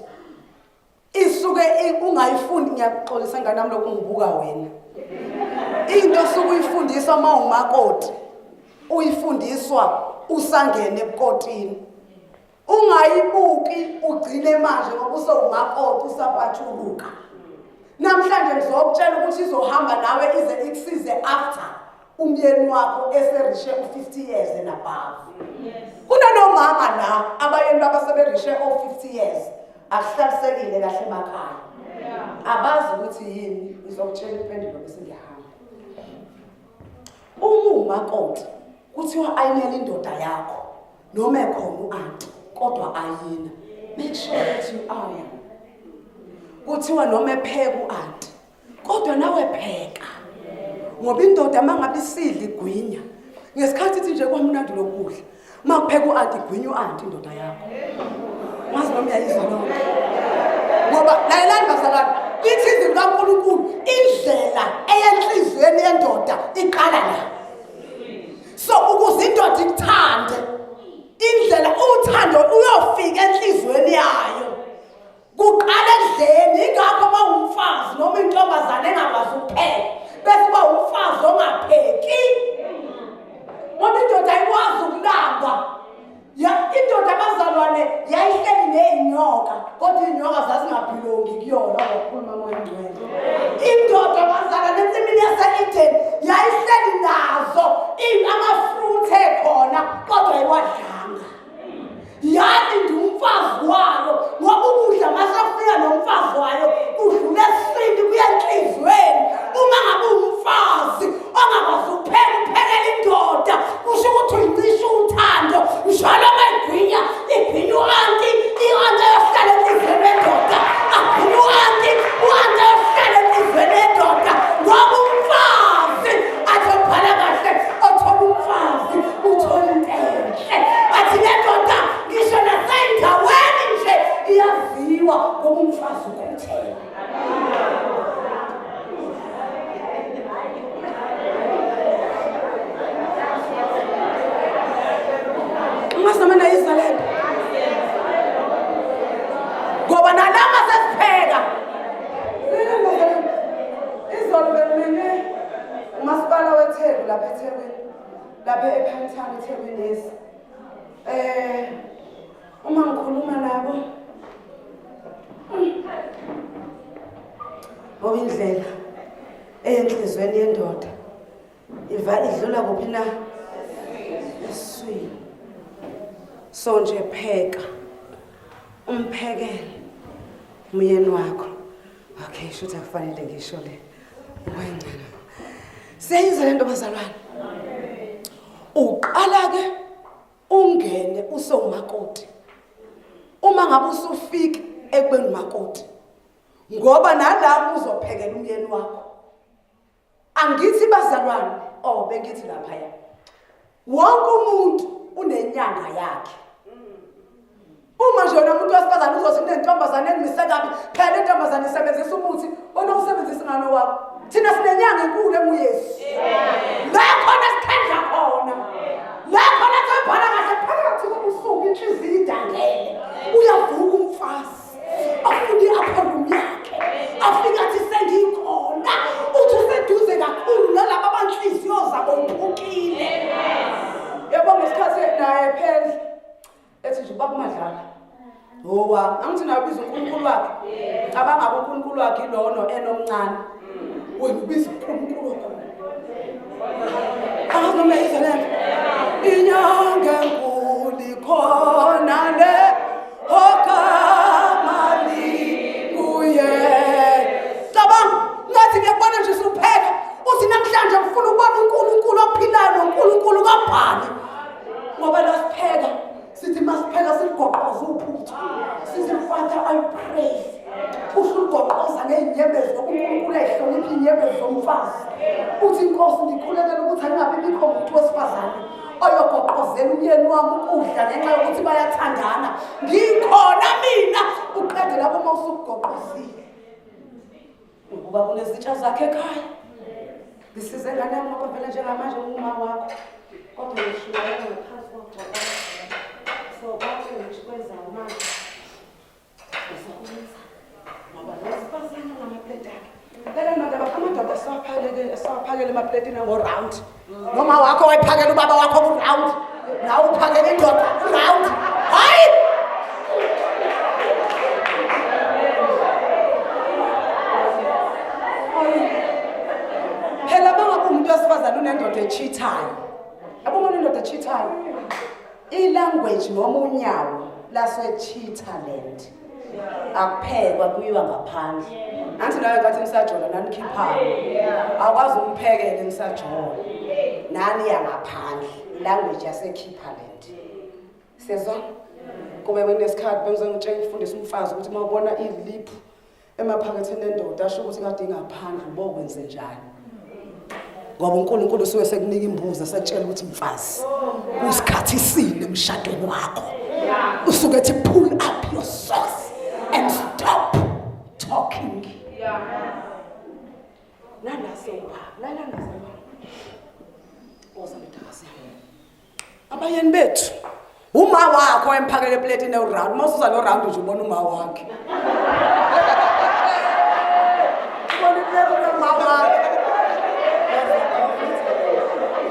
isuke ungayifundi ngiyakuxolisa ngane nami lokhu ngibuka wena into osuke uyifundiswa uma umakoti uyifundiswa usangene ebukotini ungayibuki ugcine manje ngoba usewumakoti usapathuluka namhlanje ngizokutshela ukuthi izohamba nawe ize ikusize after umyeni wakho eserishe u-50 years and above kunanomama la abayeni babo seberishe o-50 years akuhlalisekile kahle emakhaya abazi ukuthi yini ngizokutshela impendulo bese ngiyahamba uma umakoti kuthiwa ayinele indoda yakho noma ekhona u-anti kodwa ayina make sure that you are kuthiwa noma epheka u-anti kodwa nawe pheka ngoba indoda uma ngabe isidla igwinya ngesikhathi ithi nje kwamnandi lokudla uma kupheka u-anti igwinya u-anti indoda yakho ngazi noma uyayizwa loo nto ngoba lalelani bazalwane lithi izwi likankulunkulu indlela eyenhliziyweni yendoda iqala la so ukuze indoda ikuthande indlela uthando uyofika enhliziyweni yayo Kuqala ekudleni ingakho uma umfazi noma intombazane engakwazi ukupheka bese uba umfazi ongapheki ngoba indoda ayikwazi ukulamba ya indoda abazalwane yayihleli ney'nyoka kodwa iy'nyoka zazingabhilongi kuyona ngokukhuluma moya ingcwele indoda abazalwane ensimini yase-eden yayihleli nazo amafruit ekhona kodwa ayiwadlanga Yani ndumfazi wayo ngoba ukudla masafika nomfazi wayo kudlula esiswini kuya enhliziyweni. Uma ngabe umfazi ongakwazi ukupheka uphekela indoda kusho ukuthi uyincisha uthando. Njalo uma igwinya igwinya u-anti, i-anti ayohlala enhliziyweni yendoda. Agwinya u-anti, u-anti ayohlala enhliziyweni yendoda ngoba umfazi athi obhala kahle othola umfazi. Angazi noma nayizwa le nto. Ngoba nalama sesipheka. Izolo bekumele umasipala weTheku lapha eThekwini, lapha ePinetown eThekwini yes. Uma ngikhuluma nabo ngoba indlela eyenhlizweni yendoda iva idlula kuphi na? Eswini. So nje pheka umphekele umyeni wakho. Okay, shuthi akufanele ngisho le. Ngwengcela. Siyayizwa lento bazalwane. Uqala ke ungene usewumakoti. Uma ngabe usufika ekubeni umakoti. Ngoba nalapho uzophekela umyeni wakho. Angithi bazalwane, oh bengithi laphaya. Wonke umuntu unenyanga yakhe. Uma nje wena umuntu wesifazane uzothi kunentombazane engimise kabi, phela intombazane isebenzisa umuthi, wena usebenzisa ngani owakho? Thina sinenyanga enkulu enguYesu. La khona sithenja khona. La khona sibhala kahle phakathi kobusuku inhliziyo idangele. Uyavuka umfazi. Afike i-upper room yakhe. Afike athi sengikhona. Uthi useduze kakhulu nalaba abanhliziyo zabo iphukile. Yabo ngesikhathi naye phendla ethi nje ubaba uMadlala. Owami, angithi naye ubiza uNkulunkulu wakhe. Cabanga uNkulunkulu wakhe ilono enomncane. Wena ubiza uNkulunkulu wakho. Angazi noma uyayizwa le nto. Inyanga enkulu ikhona le ogama linguye. Cabanga, ngathi ngiyakubona nje usupheka. Uthi namhlanje ngifuna ukubona uNkulunkulu ophilayo noNkulunkulu kaBhali. Ngoba la sipheka, sithi masipheka siligoqoza uphuthu. Sithi Father I pray. Usho uligoqoza ngey'nyembezi ngoba uNkulunkulu ayihlonipha iy'nyembezi zomfazi. Uthi inkosi ngikhulekela ukuthi angingabi bikho muntu wesifazane oyogoqozela umyeni wami ukudla ngenxa yokuthi bayathandana. Ngikhona mina uqede lapho uma usukugoqozile. Ngokuba kunezitsha zakhe ekhaya. Ngisize ngane yami ngoba vele njengamanje nguma wakho. Kodwa ngishumayela ngaphansi kokugcoba. So konke ngisho manje. Ngizokwenza. Ngoba lo wesifazane unamapleti akhe. Phela madoda amadoda esiwaphakele esiwaphakele emapletini ango-round. Noma wakho wayiphakela ubaba wakho ku-round. Nawe uphakela indoda ku-round. Hayi! Phela bangabe umuntu wesifazane unendoda echithayo. Yabo uma unendoda echithayo. I-language noma unyawo lase-cheaterland akuphekwa kuyiwa ngaphandle. Angithi nawe ngathi nisajola nanikhiphayo. Awukwazi umphekele nisajola. Nani ya ngaphandle. I-language yase-Keeperland. Siyezwa? Kube kunesikhathi bengizongitshela ngifundise umfazi ukuthi uma ubona iliphu emaphaketheni endoda asho ukuthi kade ingaphandle ubokwenze njani. Ngoba uNkulunkulu usuke sekunika imbuzi esekutshela ukuthi mfazi usikhathisile emshadweni wakho. Usuke ethi pull up your socks and stop talking. Nala sewupha, lala ngazalwa. Woza ndodakazi yami. Abayeni bethu uma wakho emphakele epletini eround, uma usuza no round nje ubona uma wakhe. Ubona ipleti noma wakhe.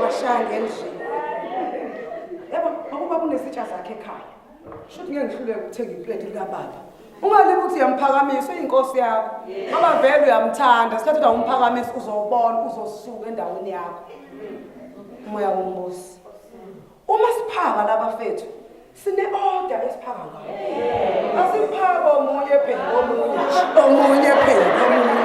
Washaya ngendlela. Yabo, ngoba kunesitsha sakhe ekhaya. Shuthi ngeke ngihluleke ukuthenga ipleti likababa. Ungalibi ukuthi uyamphakamisa uyinkosi yakho. Ngoba vele uyamthanda, sikhathi uthi awumphakamisa uzobona uzosuka endaweni yakho. Umoya wombusi. Uma siphaka labafethu sine order esiphaka ngayo. Asiphaka omunye phezu komunye, omunye phezu komunye.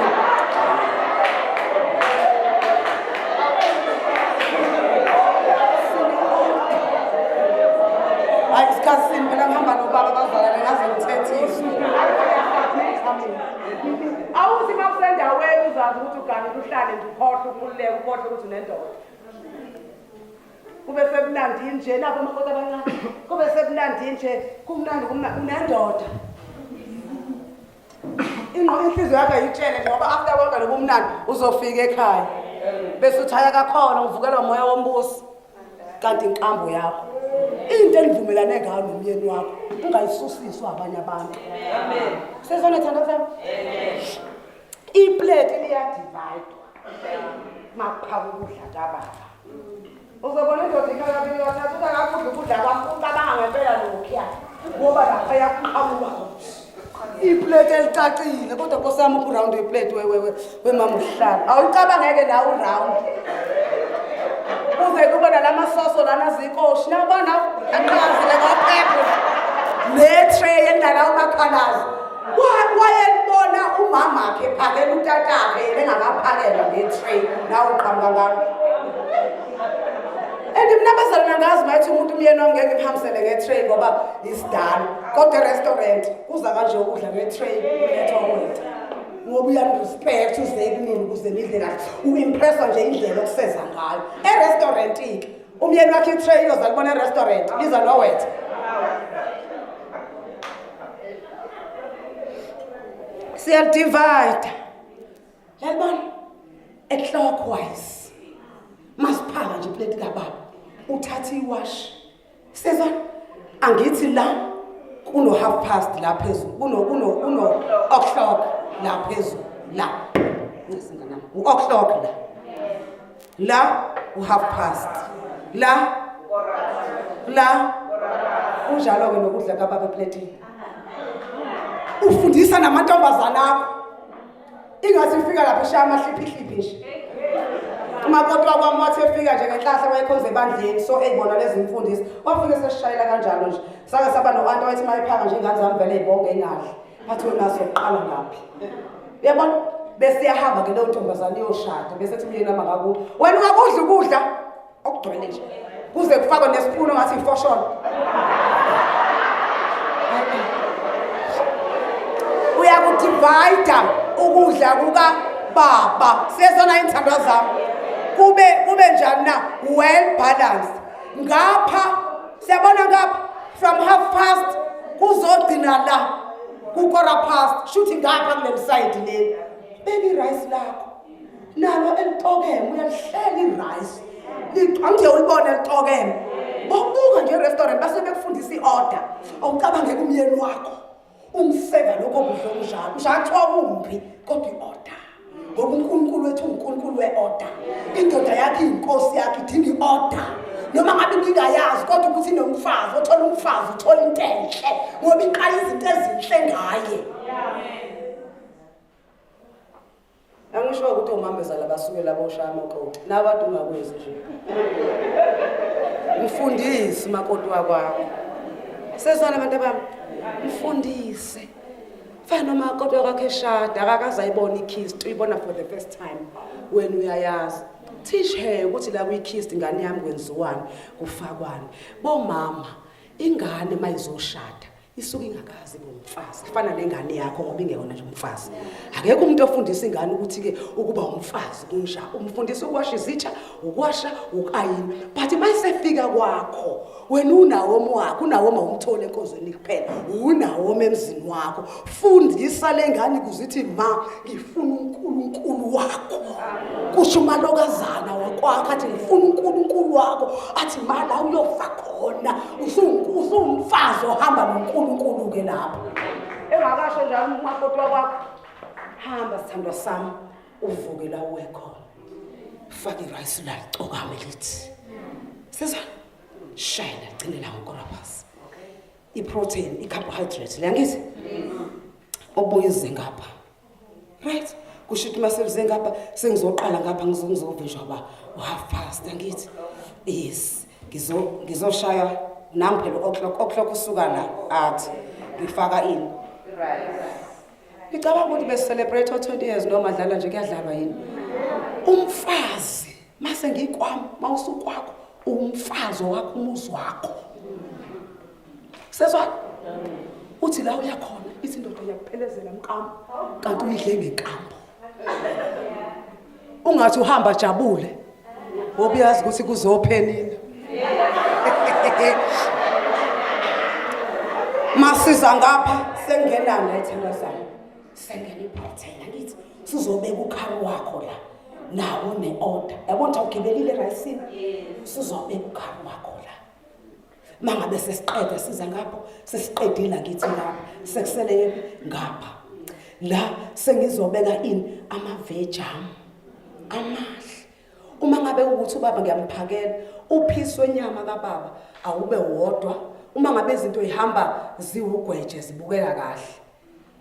Hayi isikhathi sini phela ngihamba nobaba bazalane ngaze ngithethiswe. Awuthi uma usendaweni uzazi ukuthi uganile uhlale nje ukhohlwe ukhululeke ukhohlwe ukuthi unendoda. Kube sekumnandi nje nabo amakoti abancane. Kube sekumnandi nje kumnandi kumnandi unendoda. Ingqo inhliziyo yakho ayitshele nje ngoba after konke lobumnandi uzofika ekhaya. Bese uthi hhayi akakhona ngivukelwa umoya wombuso. Kanti inkambo yakho. Into enivumelane ngayo nomyeni wakho ungayisusiswa abanye abantu. Amen. Sezona thanda sami. Amen. Iplate liyadivide. Makuphaka ukudla kababa. Uzobona indoda ikhala kabili kathathu uthi akakudla ukudla kwami ucabanga ngempela lokhuya ngoba lapha yaqhamuka iplate elicacile kodwa nkosi yami uphi uround weplate wemama uhlala awulicabangeke la uround kuze kube nalamasoso lana zikoshi nabona aqhakazile ngophepho ne-tray enalawo makhalazi wayebona umamakhe ephakela utatakhe yena engakaphakelwa nge-tray nawe uqhamuka ngalo and mina abazalwane angazi mayethi umuntu umyeni wami ngeke ngimhambisele nge-tray ngoba isidala kodwa e-restaurant kuza kanje ukudla nge-tray kulethwa kwethu ngoba uyanirespect uze kunini ukuze nidle kahle u-impresswa nje indlela okuseza ngayo e-restaurant-ke umyeni wakhe i-tray iyoza libona e-restaurant liza nowethe siyalidivide yalibona eclockwise masiphaka nje iplate kababa uthatha iwash sezwa angithi la kuno half past la phezulu kuno kuno kuno o'clock la phezulu la ngisinganami u-o'clock la la u-half past la la kunjalo-ke nokudla kababa epletini ufundisa namantombazana akho ingathi ifika lapho ishaya amahliphihliphi nje umakoti wakwami wathi efika nje ngenhlahla wayekhonza ebandleni so eyibona lezi mfundisi wafike sesishayela kanjalo nje sake saba no-anti wayethi uma ephaka nje ingane zami vele yibonke ingadli bathi wena soqala ngaphi uyabona bese iyahamba ke leyo ntombazane iyoshada bese ethi umyeni wami akakudla wena ungakudla ukudla okugcwele nje kuze kufakwe nesipunu ngathi ifosholo uyakudivayida ukudla kukababa sesona inthandwa zami kube kube njani na well balanced ngapha siyabona ngapha from half past kuzogcina la kukora past shuthi ngapha kuleli side leli beka irice lakho nalo elitokeme uyalihlela irice angiye ulibone elitokeme bobuka nje erestaurant base bekufundisa i-order awucabange kumyeni wakho umseva lokho kudla okunjalo usho akuthiwa kumbi kodwa i-order ngoba uNkulunkulu wethu uNkulunkulu we-order indoda yakhe iyinkosi yakhe idinga i-order noma ngabe ngingayazi kodwa ukuthi inomfazi othola umfazi uthola into enhle ngoba iqala izinto ezinhle ngaye Angisho ukuthi omamezala basuke labo oshaya amaxoxo. Nabantu ungakwenzi nje. Mfundisi makoti wakwakho. Sezwana abantu abami. Mfundise. Fana noma makoti wakwakho eshada akakaze ayibone i-kiss, uyibona for the first time. Wena uyayazi. Teach her ukuthi la kwi-kiss ingane yami kwenziwani, kufakwani. Bomama ingane mayizoshada isuke ingakazi ibe umfazi ifana nengane yakho ngoba ingeyona nje umfazi akekho umuntu ofundisa ingane ukuthi-ke ukuba umfazi kunja umfundisa ukuwasha izitsha ukwasha ukayini but uma isefika kwakho wena unawomi wakho unawomi awumtholi enkonzweni kuphela unawomi emzini wakho fundisa le ngane kuze ithi ma ngifuna unkulunkulu wakho kusho umalokazana wakwakho athi ngifuna unkulunkulu wakho athi ma la uyofa khona usuwumfazi ohamba nonkulunkulu-ke lapho engakasho njalo umakoti wakwakho hamba sithandwa sami uvuke la uwe khona faka irayisi lalicokame lithi sizwa shayela gcine la ngokora phasi i-protein i-carbohydrate le angithi obuye ize ngapha right kusho ukuthi uma selize ngapha sengizoqala ngapha ngizovinjwa ba u-half past angithi yes ngizoshaya nami phela o'clock o'clock usuka la athi ngifaka ini ngicabanga ukuthi besicelebrate o-20 years noma dlala nje kuyadlalwa yini umfazi mase ngikwami mawusukwakho umfazi owakho umuzi wakho sezwa uthi la uyakhona ithi indoda ngiyakuphelezela mkamo kanti uyidle ngenkambo ungathi uhamba jabule ngoba uyazi ukuthi kuzophenina masiza ngapha sengenana ithanda sami sengena ibhathela ngithi sizobeka ukhari wakho la Nawo ne-order. Yabona ukuthi awugibelile erayisini? Usuzobeka ukhari wakho la. Mangabe sesiqeda siza ngapho, sesiqedile angithi ngapha, sekusele ngapha. La sengizobeka ini amavejam amahle. Uma ngabe ukuthi ubaba ngiyamphakela, uphisi wenyama kababa awube wodwa. Uma ngabe izinto ihamba ziwugweje zibukeka kahle.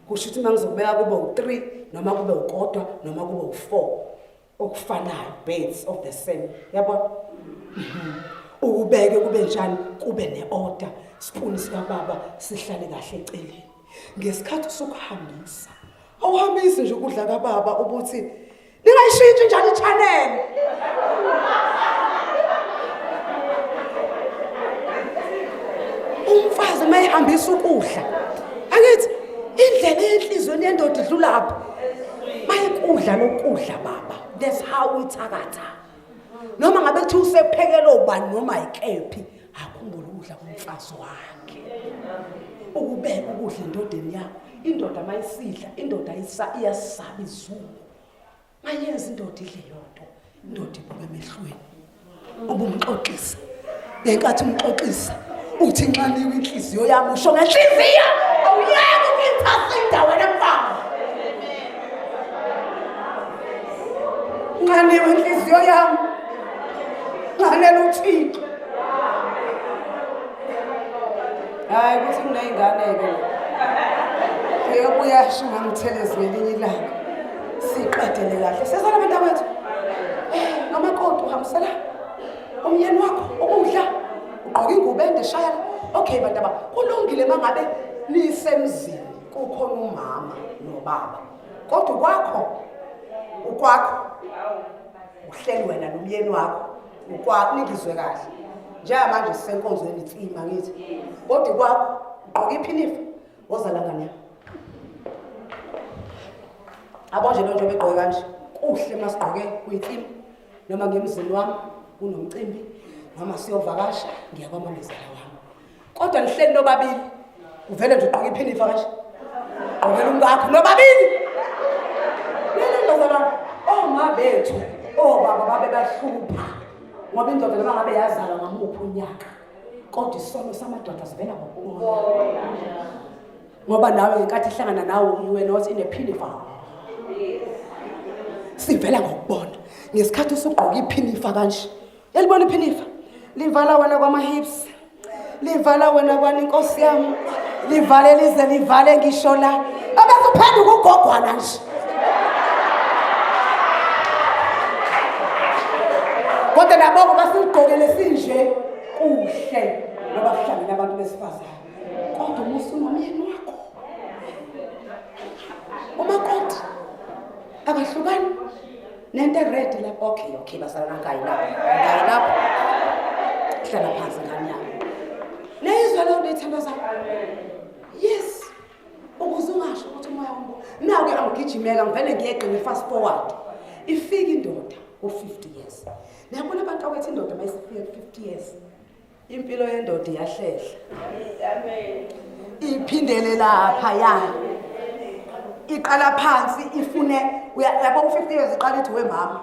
Kusho ukuthi uma ngizokubeka kube u-3 noma kube ukodwa noma kube u-4 okufanayo birds of the same. Yabona? Ukubeke kube njani kube ne-order spoon sikababa sihlale kahle eceleni. Ngesikhathi usukuhambisa awuhambisi nje ukudla kababa ubuthi ningayishintshi njalo i-channel. Umfazi uma ehambisa ukudla angithi indlela enhlizweni yendoda idlulaphi mayikudla lokudla baba that's how ithakatha noma ngabe kuthiwa usephekela ubani noma ikephi akhumbule ukudla komfazi wakhe ukubeka ukudla endodeni yakho indoda mayisidla indoda iyasaba izulu mayenza indoda idle yodwa indoda ibuke emehlweni ubumxoxisa ngenkathi umxoxisa uthi nxaniwe inhliziyo yami usho ngenhliziyo awuyeke uku-interceda wena mfana nxaniwe inhliziyo yami nxanela uthixo hayi ukuthi kuney'ngane-ke eyobuya asho ngangithelezi ngelinye ilanga siqedele kahle sezana bantakwethu um nomakoti uhambisela umyeni wakho ukudla ugqoka ingubo ende shaya okay bantaba kulungile uma ngabe nisemzini kukhona umama nobaba kodwa ukwakho ukwakho uhleli wena nomyeni wakho ukwakho ningizwe kahle njengamanje sisenkonzweni insima ngithi kodwa kwakho ugqoka iphinifa wozala ngane yami abo nje lo nje begqoke kanje kuhle uma sigqoke kuyitsima noma ngemzini wami kunomcimbi noma siyovakasha ngiya kwamamezala wami kodwa nihleli nobabili uvele nje ugqoke iphinifa kanje gqokela umkakho nobabili lele bazalwane oma bethu obaba babe bahlupha ngoba indoda noma ngabe yazalwa ngamuphi unyaka kodwa isono samadoda sivela ngokubona ngoba nawe ngenkathi ihlangana nawe you were not in a phinifa sivela ngokubona ngesikhathi usugqoka iphinifa kanje Yalibona iphinifa. Livala wena kwama-hips. Livala wena kwani inkosi yami. Livale lize livale ngisho la. Abese uphenduka ugogwana nje. Kodwa nabo basigqokele sinje kuhle ngoba kuhlangene abantu besifazane. Kodwa uma usunomyeni wakho umakoti akahlukani nento eredi lapho okay okay bazalwana ngayi lapho ngayi lapho hlala phansi ngane yami neyizwa leyo nto ithando zami yes ukuze ungasho ukuthi umoya wombo naku-ke angigijimeka ngivele ngiyeqe ngi-fast forward ifike indoda ku-50 years niyabona abantu akwethu indoda uma isifike ku-50 years impilo yendoda iyahlehla iphindele lapha ya iqala phansi ifune uyabo ku-50 years iqala ithi wemama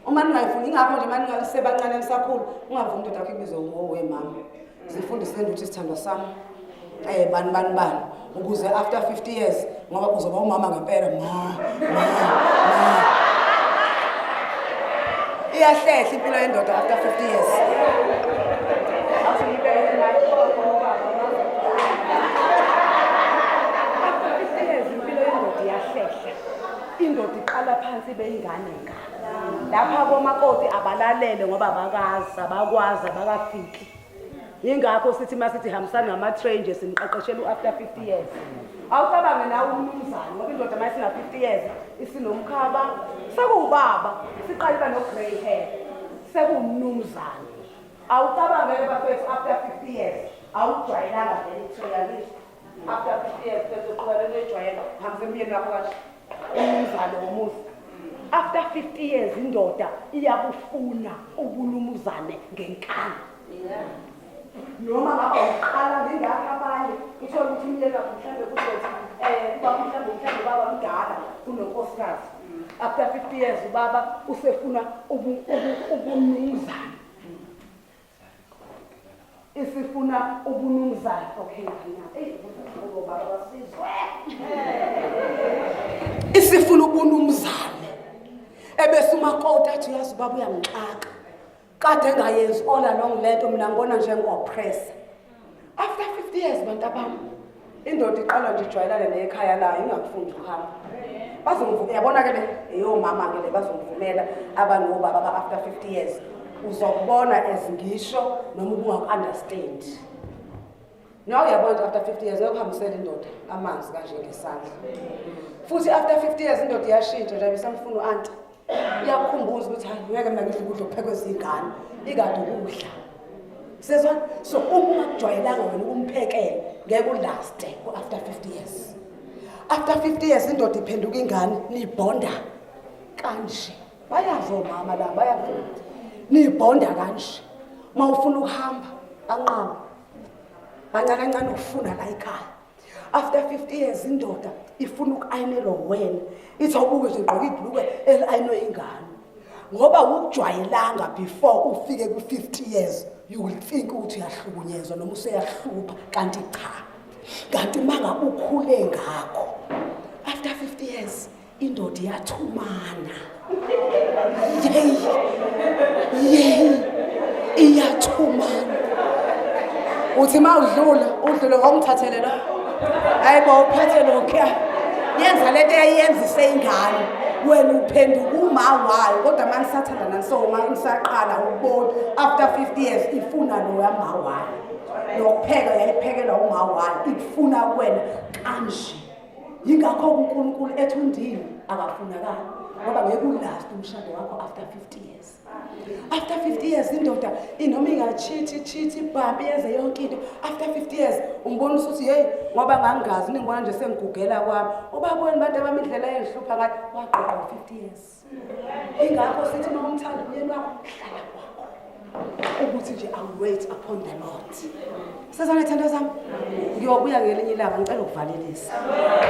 uma ningayifuni ingakho nje uma ningasebancane nisakhula ungavumi indoda yakho ibize ngowemama zifundise nje ukuthi isithandwa sami um bani bani bani ukuze after 50 years ngoba uzoba umama ngempela ma ma ma iyahlehla impilo yendoda after 50 years impilo yendoda iyahlehla indoda iqala phansi ibe ingane ngane lapha komakoti abalalele ngoba abakazi abakwazi abakafiki Yingakho sithi uma sithi hambisani ngama-tray nje siniqeqeshela u-after 50 years. Awucabange nawe umnumzane ngoba indoda uma isina-50 years isinomkhaba sekuwubaba siqala iba no-grey hair sekuwumnumzane. Awucabange-ke bafethu after 50 years awujwayelanga vele i-tray angisho after 50 years bese uqhubeka lento ejwayela hambisa emyeni wakho kanje umnumzane womuzi after 50 years indoda iyabufuna ubulumuzane ngenkani noma ngaba uqala ngengakho abanye uthole ukuthi umyeni wakho mhlawumbe kuzothi um ubaba mhlawumbe mhlawumbe ubaba mdala kunonkosikazi. After 50 years ubaba usefuna ubunumzane. Isifuna ubunumzane. Okay, eyi baba basizwe. Isifuna ubunumzane. Ebese umakoti athi yazi ubaba uyangixaka. Kade engayenzi all along lento mina ngibona njengo-oppressor. After 50 years bantu abami, indoda iqala nje ijwayelane nekhaya layo ingakufundi ukuhamba. Bazongivumela, yabona ke le eyomama ke le bazongivumela abanobaba ba after 50 years. Uzokubona as ngisho noma ubungaku-understand. Nawe uyabona nje after 50 years uyokuhambisela indoda amanzi kanje ngesandla. Futhi after 50 years indoda iyashintsha nje ibisamfuna u-anti. Iyakukhumbuza ukuthi hayi ngeke mina ngidle ukudla okuphekwe zingane, ikade ukudla. Sezwa? So uma ungakujwayelanga wena ukumphekela ngeke ulaste ku-after 50 years. After 50 years indoda iphenduka ingane, nibhonda kanje. Bayazi omama la, bayavuma. Nibhonda kanje. Uma ufuna ukuhamba, anqabe. Kancane kancane ufuna la ekhaya. After 50 years indoda ifuna uku-ayinelwa wena. Ithi awubuke nje ngigqoke ibhulukwe eli-ayinwe ingane. Ngoba ukujwayelanga before ufike ku-50 years, you will think ukuthi uyahlukunyezwa noma useyahlupha, kanti cha. Kanti uma ngabe ukhule ngakho, after 50 years indoda iyathumana. Yeyi, yeyi, iyathumana. Uthi uma udlula, udlule ngomthathele lo. Hayibo, uphethe lokhuya. Yenza lento eyayiyenzise ingane. Wena uphenduka uma wayo, kodwa uma nisathandana so uma nisaqala ukubona after 50 years ifuna loya ma wayo. Nokupheka yayiphekela uma wayo, ikufuna kuwena kanje. Yingakho uNkulunkulu ethi undini akafunakali, ngoba ngeke ulast umshado wakho after 50 years. After 50 years indoda inoma ingachithi chithi ibhampi yenze yonke into. After 50 years umbona usuthi hey ngoba ngangingazi ningibona nje sengigugela kwami. Ubaba wena bantu abami indlela engihlupha ngayo waqoqa 50 years. Ingakho sithi uma umthanda umyeni wakho hlala kwakho. Ukuthi nje I wait upon the Lord. Sezwana thando zami. Ngiyobuya ngelinye ilanga ngicela ukuvalelisa.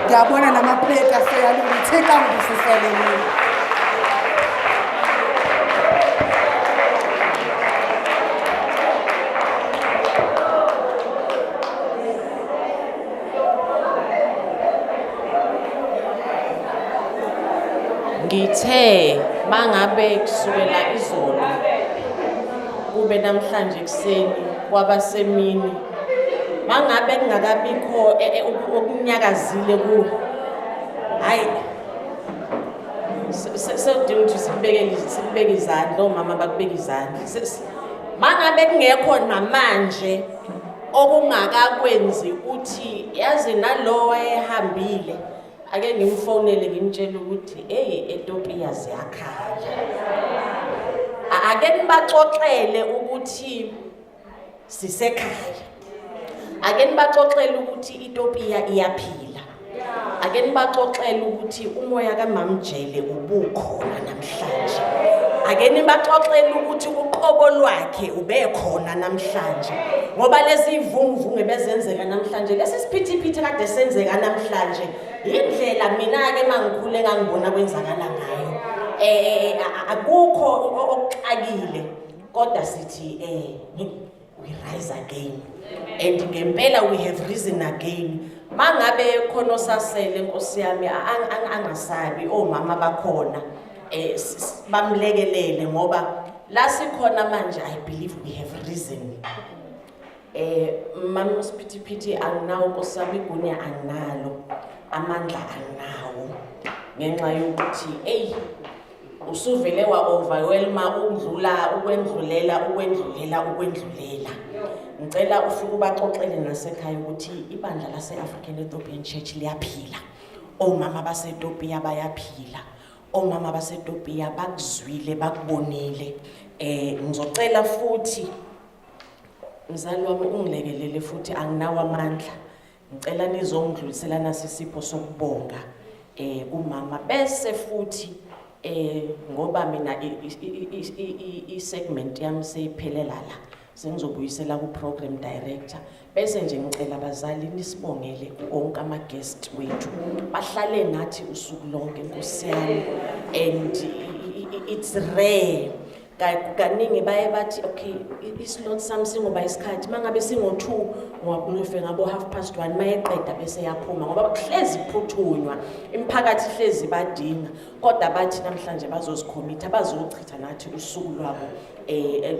Ngiyabona namaplate aseyalunga uThixo angibusisele mina. Ngithe mangabe kusukela izolo kube namhlanje ekuseni kwabasemini mangabe kungakabikho okunyakazile ku hayi sewudinga ukuthi sikubeke izandla omama bakubeke izandla. Mangabe kungekho namanje okungakakwenzi uthi yazi nalo wayehambile ake ngimfonele ngimtshele ukuthi hey eTopiya ziyakhala. Ake nibaxoxele ukuthi sisekhaya. Ake nibaxoxele ukuthi iTopiya iyaphila. Ake nibaxoxele ukuthi umoya kaMamjele ubukhona namhlanje. Ake nibaxoxele ukuthi uqobo lwakhe ubekhona namhlanje. Ngoba lezi ivunguvungu ebezenzeka namhlanje, lesi siphithiphithi kade senzeka namhlanje, indlela mina-ke mangikhule ngangibona kwenzakala ngayo. Akukho okuxakile, kodwa sithi we rise again. And ngempela we have risen again. Mangabe khona osasele Nkosi yami angasabi omama bakhona bamlekelele ngoba la sikhona manje I believe we have risen. Mama uSiphithiphithi anginawo Nkosi yami igunya anginalo, amandla anginawo ngenxa yokuthi ey usuvele wa overwhelma ukudlula ukwendlulela ukwendlulela ukwendlulela. Ngicela ufike ubaxoxele nasekhaya ukuthi ibandla lase-African Ethiopian Church liyaphila. Omama baseTopiya bayaphila. Omama baseTopiya bakuzwile bakubonile. Ngizocela futhi mzali wami ungilekelele futhi anginawo amandla. Ngicela nizongidlulisela nasi isipho sokubonga kumama bese futhi ngoba mina i-segment yami seyiphelela la. Sengizobuyisela ku-program director bese nje ngicela abazali nisibongele wonke ama-guest wethu bahlale nathi usuku lonke nkosi yami and it's rare. Kaningi baye bathi okay, islot sami singoba isikhathi uma ngabe singo-2 ngiyofika ngabo 1:30 mayeqeda bese yaphuma ngoba kuhlezi kuphuthunywa imiphakathi ihlezi badinga kodwa bathi namhlanje bazozikhomitha bazochitha nathi usuku lwabo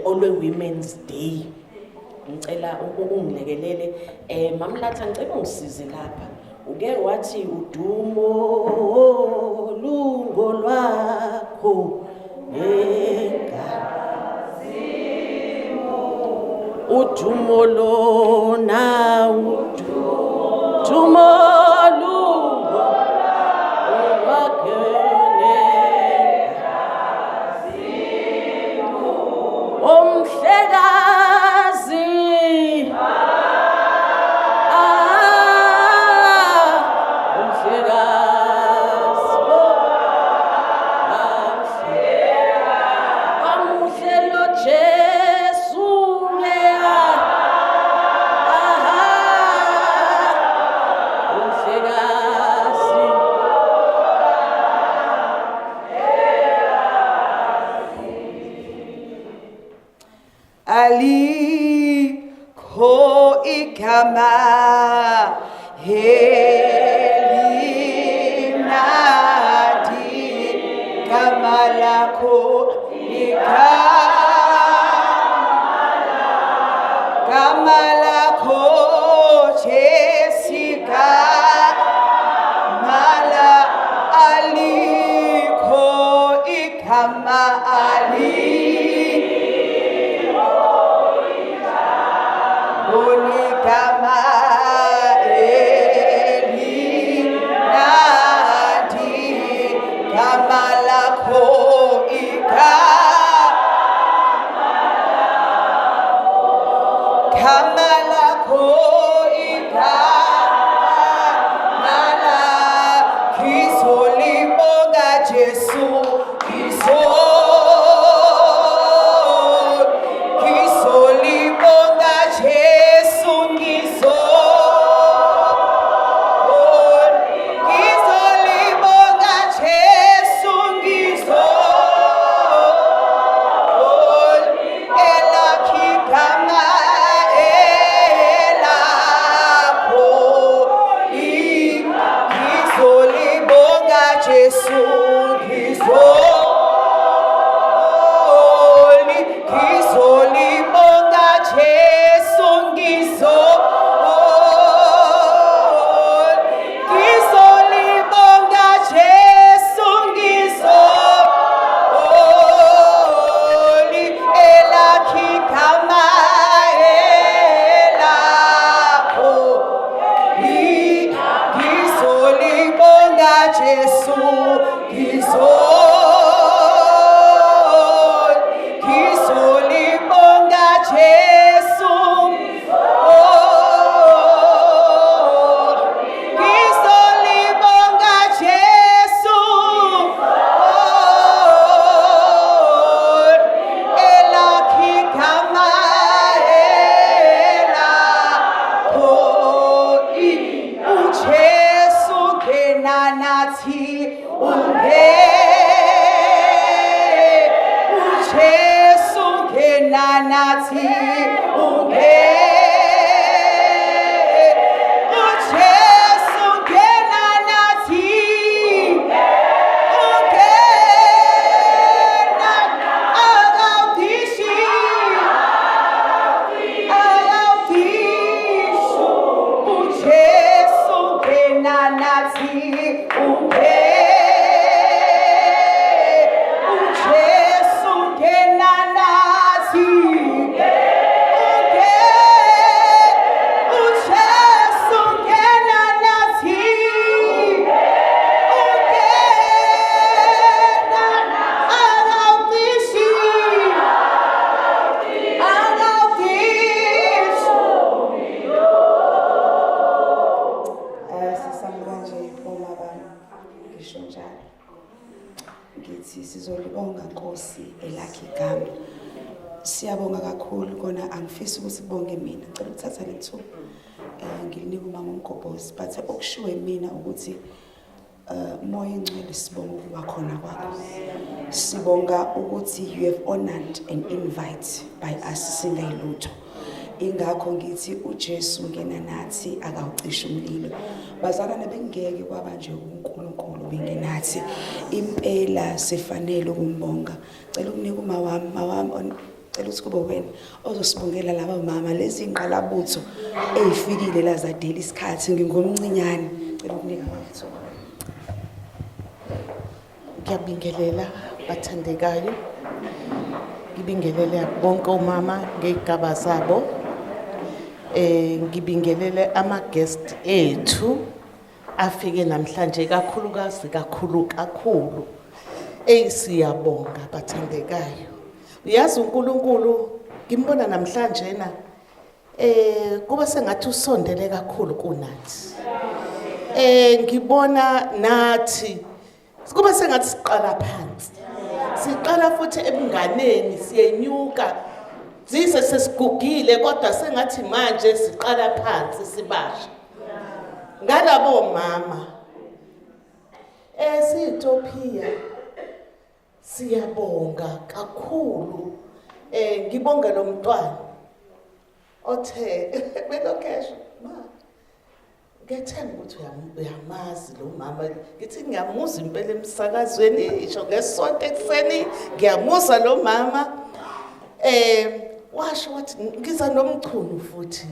olwe-Women's Day. Ngicela ungilekelele Mamlatha, ngicela ungisize lapha. Uke wathi udumo lungo lwakho udumo lona udumo lungo lwakho omhlekazi umhlekazi wamuhle lo Jesu aha umhlekazi. Alikho igama elimnandi gama lakho igama lakho Jesu gama la alikho igama Oligama elimnandi gama lakho igama lakho igama lakho ngizolibonga Jesu ngizolibonga Jesu ngizolibonga Jesu elakho igama elakho ngizolibonga Jesu ngizolibonga Jesu ngizolibonga Jesu elakho igama elakho ngizolibonga Jesu ngizolibonga Jesu ngizolibonga Jesu elakho igama elakho uJesu ngena nathi uJesu ngena nathi uJesu ngena nathi ungena akawudishi akawudisho uJesu ngena nathi uJesu ngena nathi uJesu ngena nathi ungena akawudishi akawudisho. Sisami kanje oma bami ngisho njalo ngithi sizolibonga Nkosi elakhe igama. Siyabonga kakhulu kona angifisi ukuthi bonge mina. Ngicela ukuthatha lethuba ngilinika umama uMgobhozi but okushiwe mina ukuthi Moya Ingcwele sibonga ukuba khona kwakho. Sibonga ukuthi you have honored an invite by us singayilutho. Ingakho ngithi uJesu ngena nathi akawucisha umlilo. Bazalwane bengeke kwaba nje uNkulunkulu bengenathi. Impela sifanele ukumbonga. Cela ukunika uma wami, mawami cela ukuthi kube wena ozosibongela laba mama lezi ngqalabutho ezifikile la zadela isikhathi ngingomncinyane. Cela ukunika baba. Ngiyabingelela bathandekayo. Ngibingelele bonke omama ngezigaba zabo. Ngibingelele ama guest ethu afike namhlanje kakhulukazi kakhulu kakhulu. Ey siyabonga bathandekayo. Uyazi uNkulunkulu ngimbona namhlanje na kuba sengathi usondele kakhulu kunathi. Ngibona nathi kuba sengathi siqala phansi. Siqala futhi ebunganeni siyenyuka. Zise sesigugile kodwa sengathi manje siqala phansi sibasha. Ngalabo mama siyiTopiya siyabonga kakhulu. Ngibonge lo mntwana othe belokesha ma ngethemba ukuthi uyamazi lo mama. Ngithi ngiyamuzwa impela emsakazweni isho ngesonto ekuseni ngiyamuzwa lo mama. Washo wathi ngiza nomchunu futhi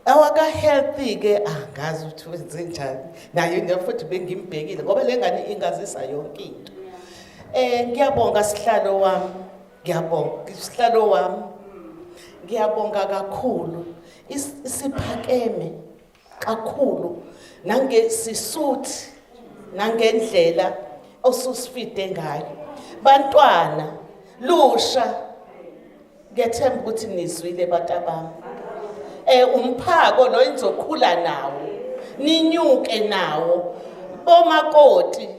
awaka healthy ke angazi ukuthi wenze njani naye nje futhi bengimbhekile ngoba le ngane ingazisa yonke into. Ngiyabonga sihlalo wami, ngiyabonga sihlalo wami, ngiyabonga kakhulu. Siphakeme kakhulu nangesisuthi nangendlela osusifide ngayo. Bantwana lusha, ngethemba ukuthi nizwile bantabami. Umphako lo enizokhula nawo, ninyuke nawo bomakoti.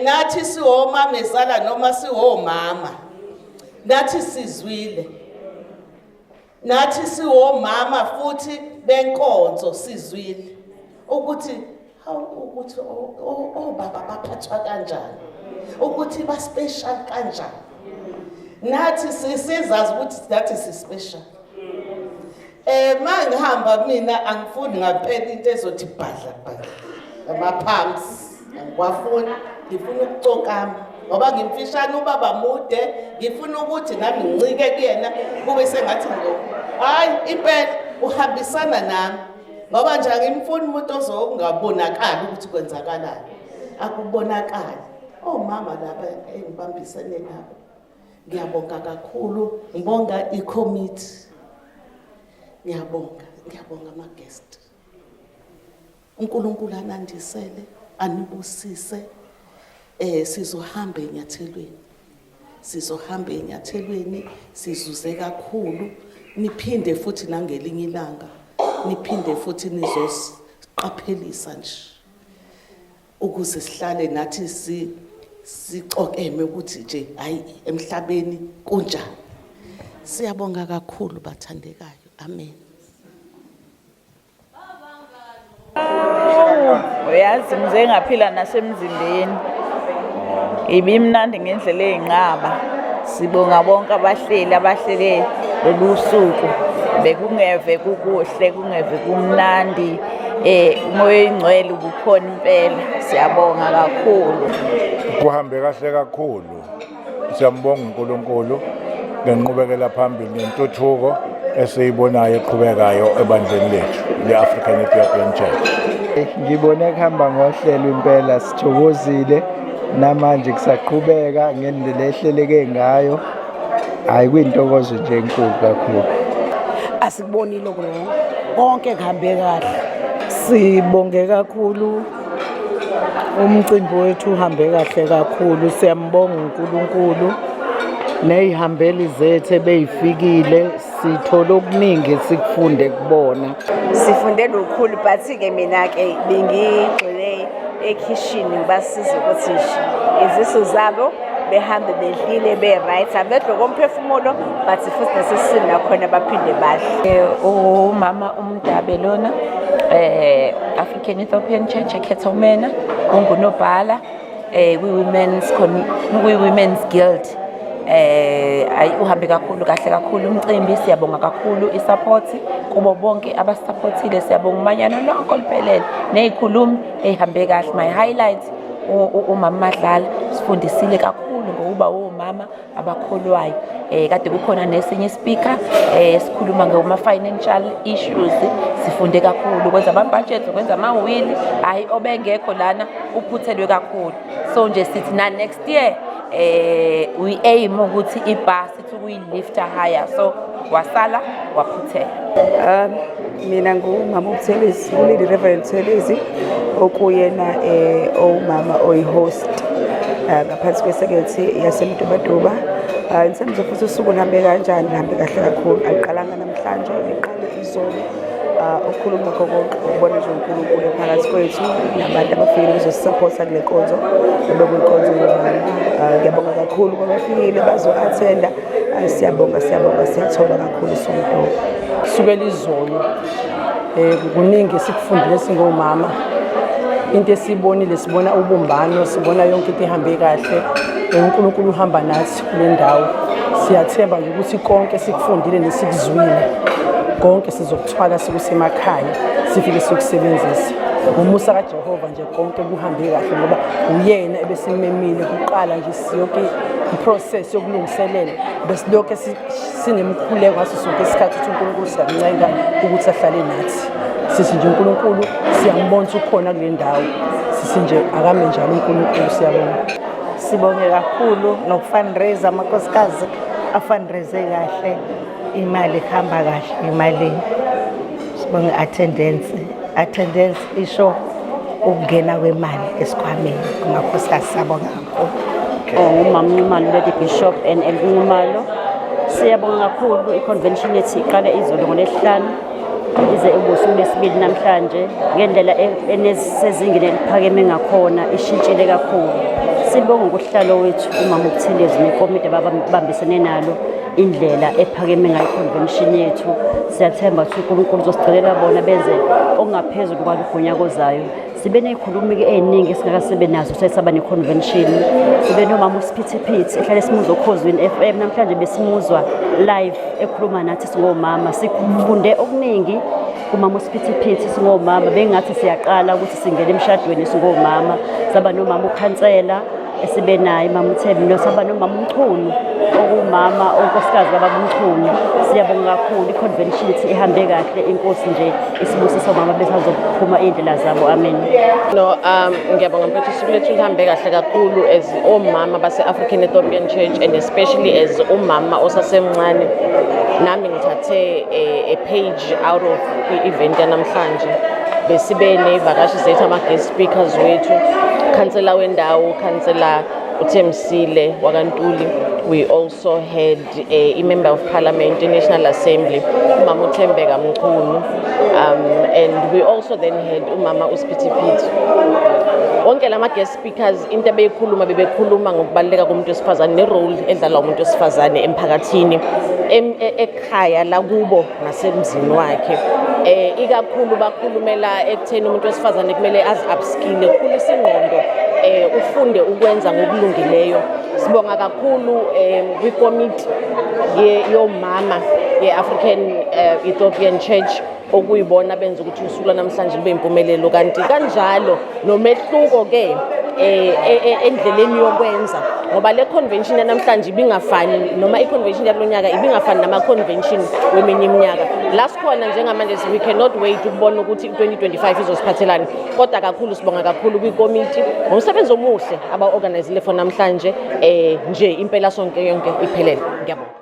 Nathi siwomamezala noma siwomama, nathi sizwile, nathi siwomama futhi benkonzo sizwile ukuthi hawu ukuthi obaba baphathwa kanjani, ukuthi ba special kanjani. Nathi sizazi ukuthi nathi si special. Mangihamba mina angifuni ngampela into ezothi bhadla bhadla ama-pumps angiwafuni, ngifuna ukucokama ngoba ngimfishane ubaba mude, ngifuna ukuthi nami ngincike kuyena kube sengathi ngilo. Hayi impela uhambisana nami ngoba nje angimfuni umuntu ozokungabonakali ukuthi kwenzakalani, akubonakali. Omama laba engibambisene nabo ngiyabonga kakhulu, ngibonga i-committee, ngiyabonga, ngiyabonga ama-guest. uNkulunkulu anandisele, anibusise. Sizohamba enyathelweni, sizohamba enyathelweni, sizuze kakhulu. Niphinde futhi nangelinye ilanga, niphinde futhi nizosiqaphelisa nje ukuze sihlale nathi sicokeme ukuthi nje hayi emhlabeni kunjani. Siyabonga kakhulu bathandekayo. Amen. Uyazi ngize ngaphila nasemzimbeni, ibimnandi ngendlela eyinqaba. Sibonga bonke abahleli abahlele lolu suku, bekungeve kukuhle, kungeve kumnandi. Umoya oyingcwele ubukhona impela, siyabonga kakhulu. Kuhambe kahle kakhulu, siyambonga uNkulunkulu ngenqubekela phambili nentuthuko esiyibonayo eqhubekayo ebandleni lethu le-African Ethiopian Church. Ngibone kuhamba ngohlelo impela, sithokozile namanje kusaqhubeka ngendlela ehleleke ngayo. Hayi kuyintokozo nje enkulu kakhulu. Asikubonile lokho, konke kuhambe kahle. Sibonge kakhulu, umcimbi wethu uhambe kahle kakhulu. Siyambonga uNkulunkulu nezihambeli zethu ebeyifikile, sithole okuningi sikufunde kubona. Sifunde lukhulu, but ke mina ke bengigxile ekhishini ngibasiza ukuthi nje izisu zabo Behambe bedlile be-right, abedle komphefumulo but futhi nasesiswini nakhona baphinde badle. Umama uMdabe lona African Ethiopian Church eCato Manor, ungunobhala kwi-Women's Guild. Ayi, uhambe kakhulu kahle kakhulu umcimbi. Siyabonga kakhulu i-support kubo bonke abasupportile. Siyabonga umanyano lonke oluphelele nezikhulumi ezihambe kahle. My highlight, umama Madlala sifundisile kakhulu ngokuba omama abakholwayo. Kade kukhona nesinye speaker sikhuluma ngoma financial issues. Sifunde kakhulu kwenza ama budget, kwenza ama will. Hayi, obengekho lana uphuthelwe kakhulu. So nje sithi na next year we aim ukuthi i-bar sithi ukuyilifta higher, so wasala waphuthela. Mina ngumama uButhelezi, uLady Reverend Buthelezi, okuyena owumama oyi-host ngaphansi kwesekethe yaseMtubatuba. In terms of ukuthi usuku luhambe kanjani, luhambe kahle kakhulu. Aliqalanga namhlanje, liqale izolo. Ukukhuluma ngakho konke, ukubona nje uNkulunkulu phakathi kwethu nabantu abafikile bezosisupporta kule nkonzo ebekuyinkonzo yomama. Ngiyabonga kakhulu kwabafikile bazo-attenda. Siyabonga, siyabonga, siyathoba kakhulu sonto. Kusukela izolo kuningi esikufundile singomama. Into esiyibonile, sibona ubumbano, sibona yonke into ihambe kahle. UNkulunkulu uhamba nathi kule ndawo. Siyathemba nje ukuthi konke esikufundile nesikuzwile, konke sizokuthwala sikusemakhaya, sifike siyokusebenzisa ngomusa kaJehova. Nje konke kuhambe kahle ngoba uyena ebesimemile kuqala nje. Yonke i-process yokulungiselela besilokhu sinemkhuleko ngaso sonke isikhathi ukuthi uNkulunkulu siyamncenga ukuthi ahlale nathi. Sithi nje uNkulunkulu siyambona ukuthi ukhona kule ndawo. Sithi nje akame njalo uNkulunkulu. Siyabonga. Sibonge kakhulu nokufundraise, amakhosikazi afundraise kahle, imali ihamba kahle emalini. Sibonge attendance, attendance isho ukungena kwemali esikhwameni kumakhosikazi. Siyabonga kakhulu. Oh, umama Nxumalo, Lady Bishop NL Nxumalo. Siyabonga kakhulu, i-convention yethu iqale izolo ngoLwesihlanu ize ubusuku lesibili namhlanje ngendlela enesezingeni eliphakeme ngakhona, ishintshile kakhulu. Sibonga ukuhlalo wethu umama uButhelezi nekomiti ababambisene nalo, indlela ephakeme ngayo i-convention yethu. Siyathemba ukuthi uNkulunkulu uzosicelela bona benze okungaphezulu kwalokhu ngonyaka ozayo. Sibe ney'khulumi-ke ey'ningi esingakasibe nazo sesaba ne-convention. Sibe nomama uSiphithiphithi ehlale simuzwa oKhozini FM, namhlanje besimuzwa live ekhuluma nathi singomama. Sifunde okuningi kumama uSiphithiphithi singomama, bengathi siyaqala ukuthi singene emshadweni singomama. Saba nomama ukhansela esibe naye, mama uThembi, nosaba nomama uMchunu, okuwumama onkosikazi kababa uMchunu. Siyabonga kakhulu, i-convention ithi ihambe kahle. Inkosi nje isibusisa omama besazophuma iy'ndlela zabo. Amen. No, ngiyabonga mfethu. Usuku lethu lihambe kahle kakhulu as omama base-African Ethiopian Church and especially as umama osasemncane. Nami ngithathe a page out of i-event yanamhlanje. Besibe ney'vakashi zethu, ama-guest speakers wethu, khansela wendawo, khansela uThembisile wakaNtuli. We also had a member of parliament, i-National Assembly, umama uThembeka Mchunu, and we also then had umama uSiphithiphithi. Wonke lama guest speakers, into abeyikhuluma, bebekhuluma ngokubaluleka komuntu wesifazane ne-role edlalwa umuntu wesifazane emphakathini, ekhaya lakubo nasemzini wakhe. Ikakhulu bakhulumela ekutheni umuntu wesifazane kumele azi-upskill, khulisa ingqondo, ufunde ukwenza ngokulungileyo. Sibonga kakhulu kwikomiti yomama ye-African Ethiopian Church, okuyibona benza ukuthi usuku lwanamhlanje lube impumelelo. Kanti kanjalo nomehluko ke endleleni yokwenza, ngoba le convention yanamhlanje ibingafani, noma i-convention yakulonyaka ibingafani nama-convention weminye iminyaka la sikhona njengamanje. We cannot wait ukubona ukuthi i-2025 izosiphathelani. Kodwa kakhulu sibonga kakhulu kwikomiti ngomsebenzi omuhle aba-organizile for namhlanje. Nje impela sonke yonke iphelele. Ngiyabonga.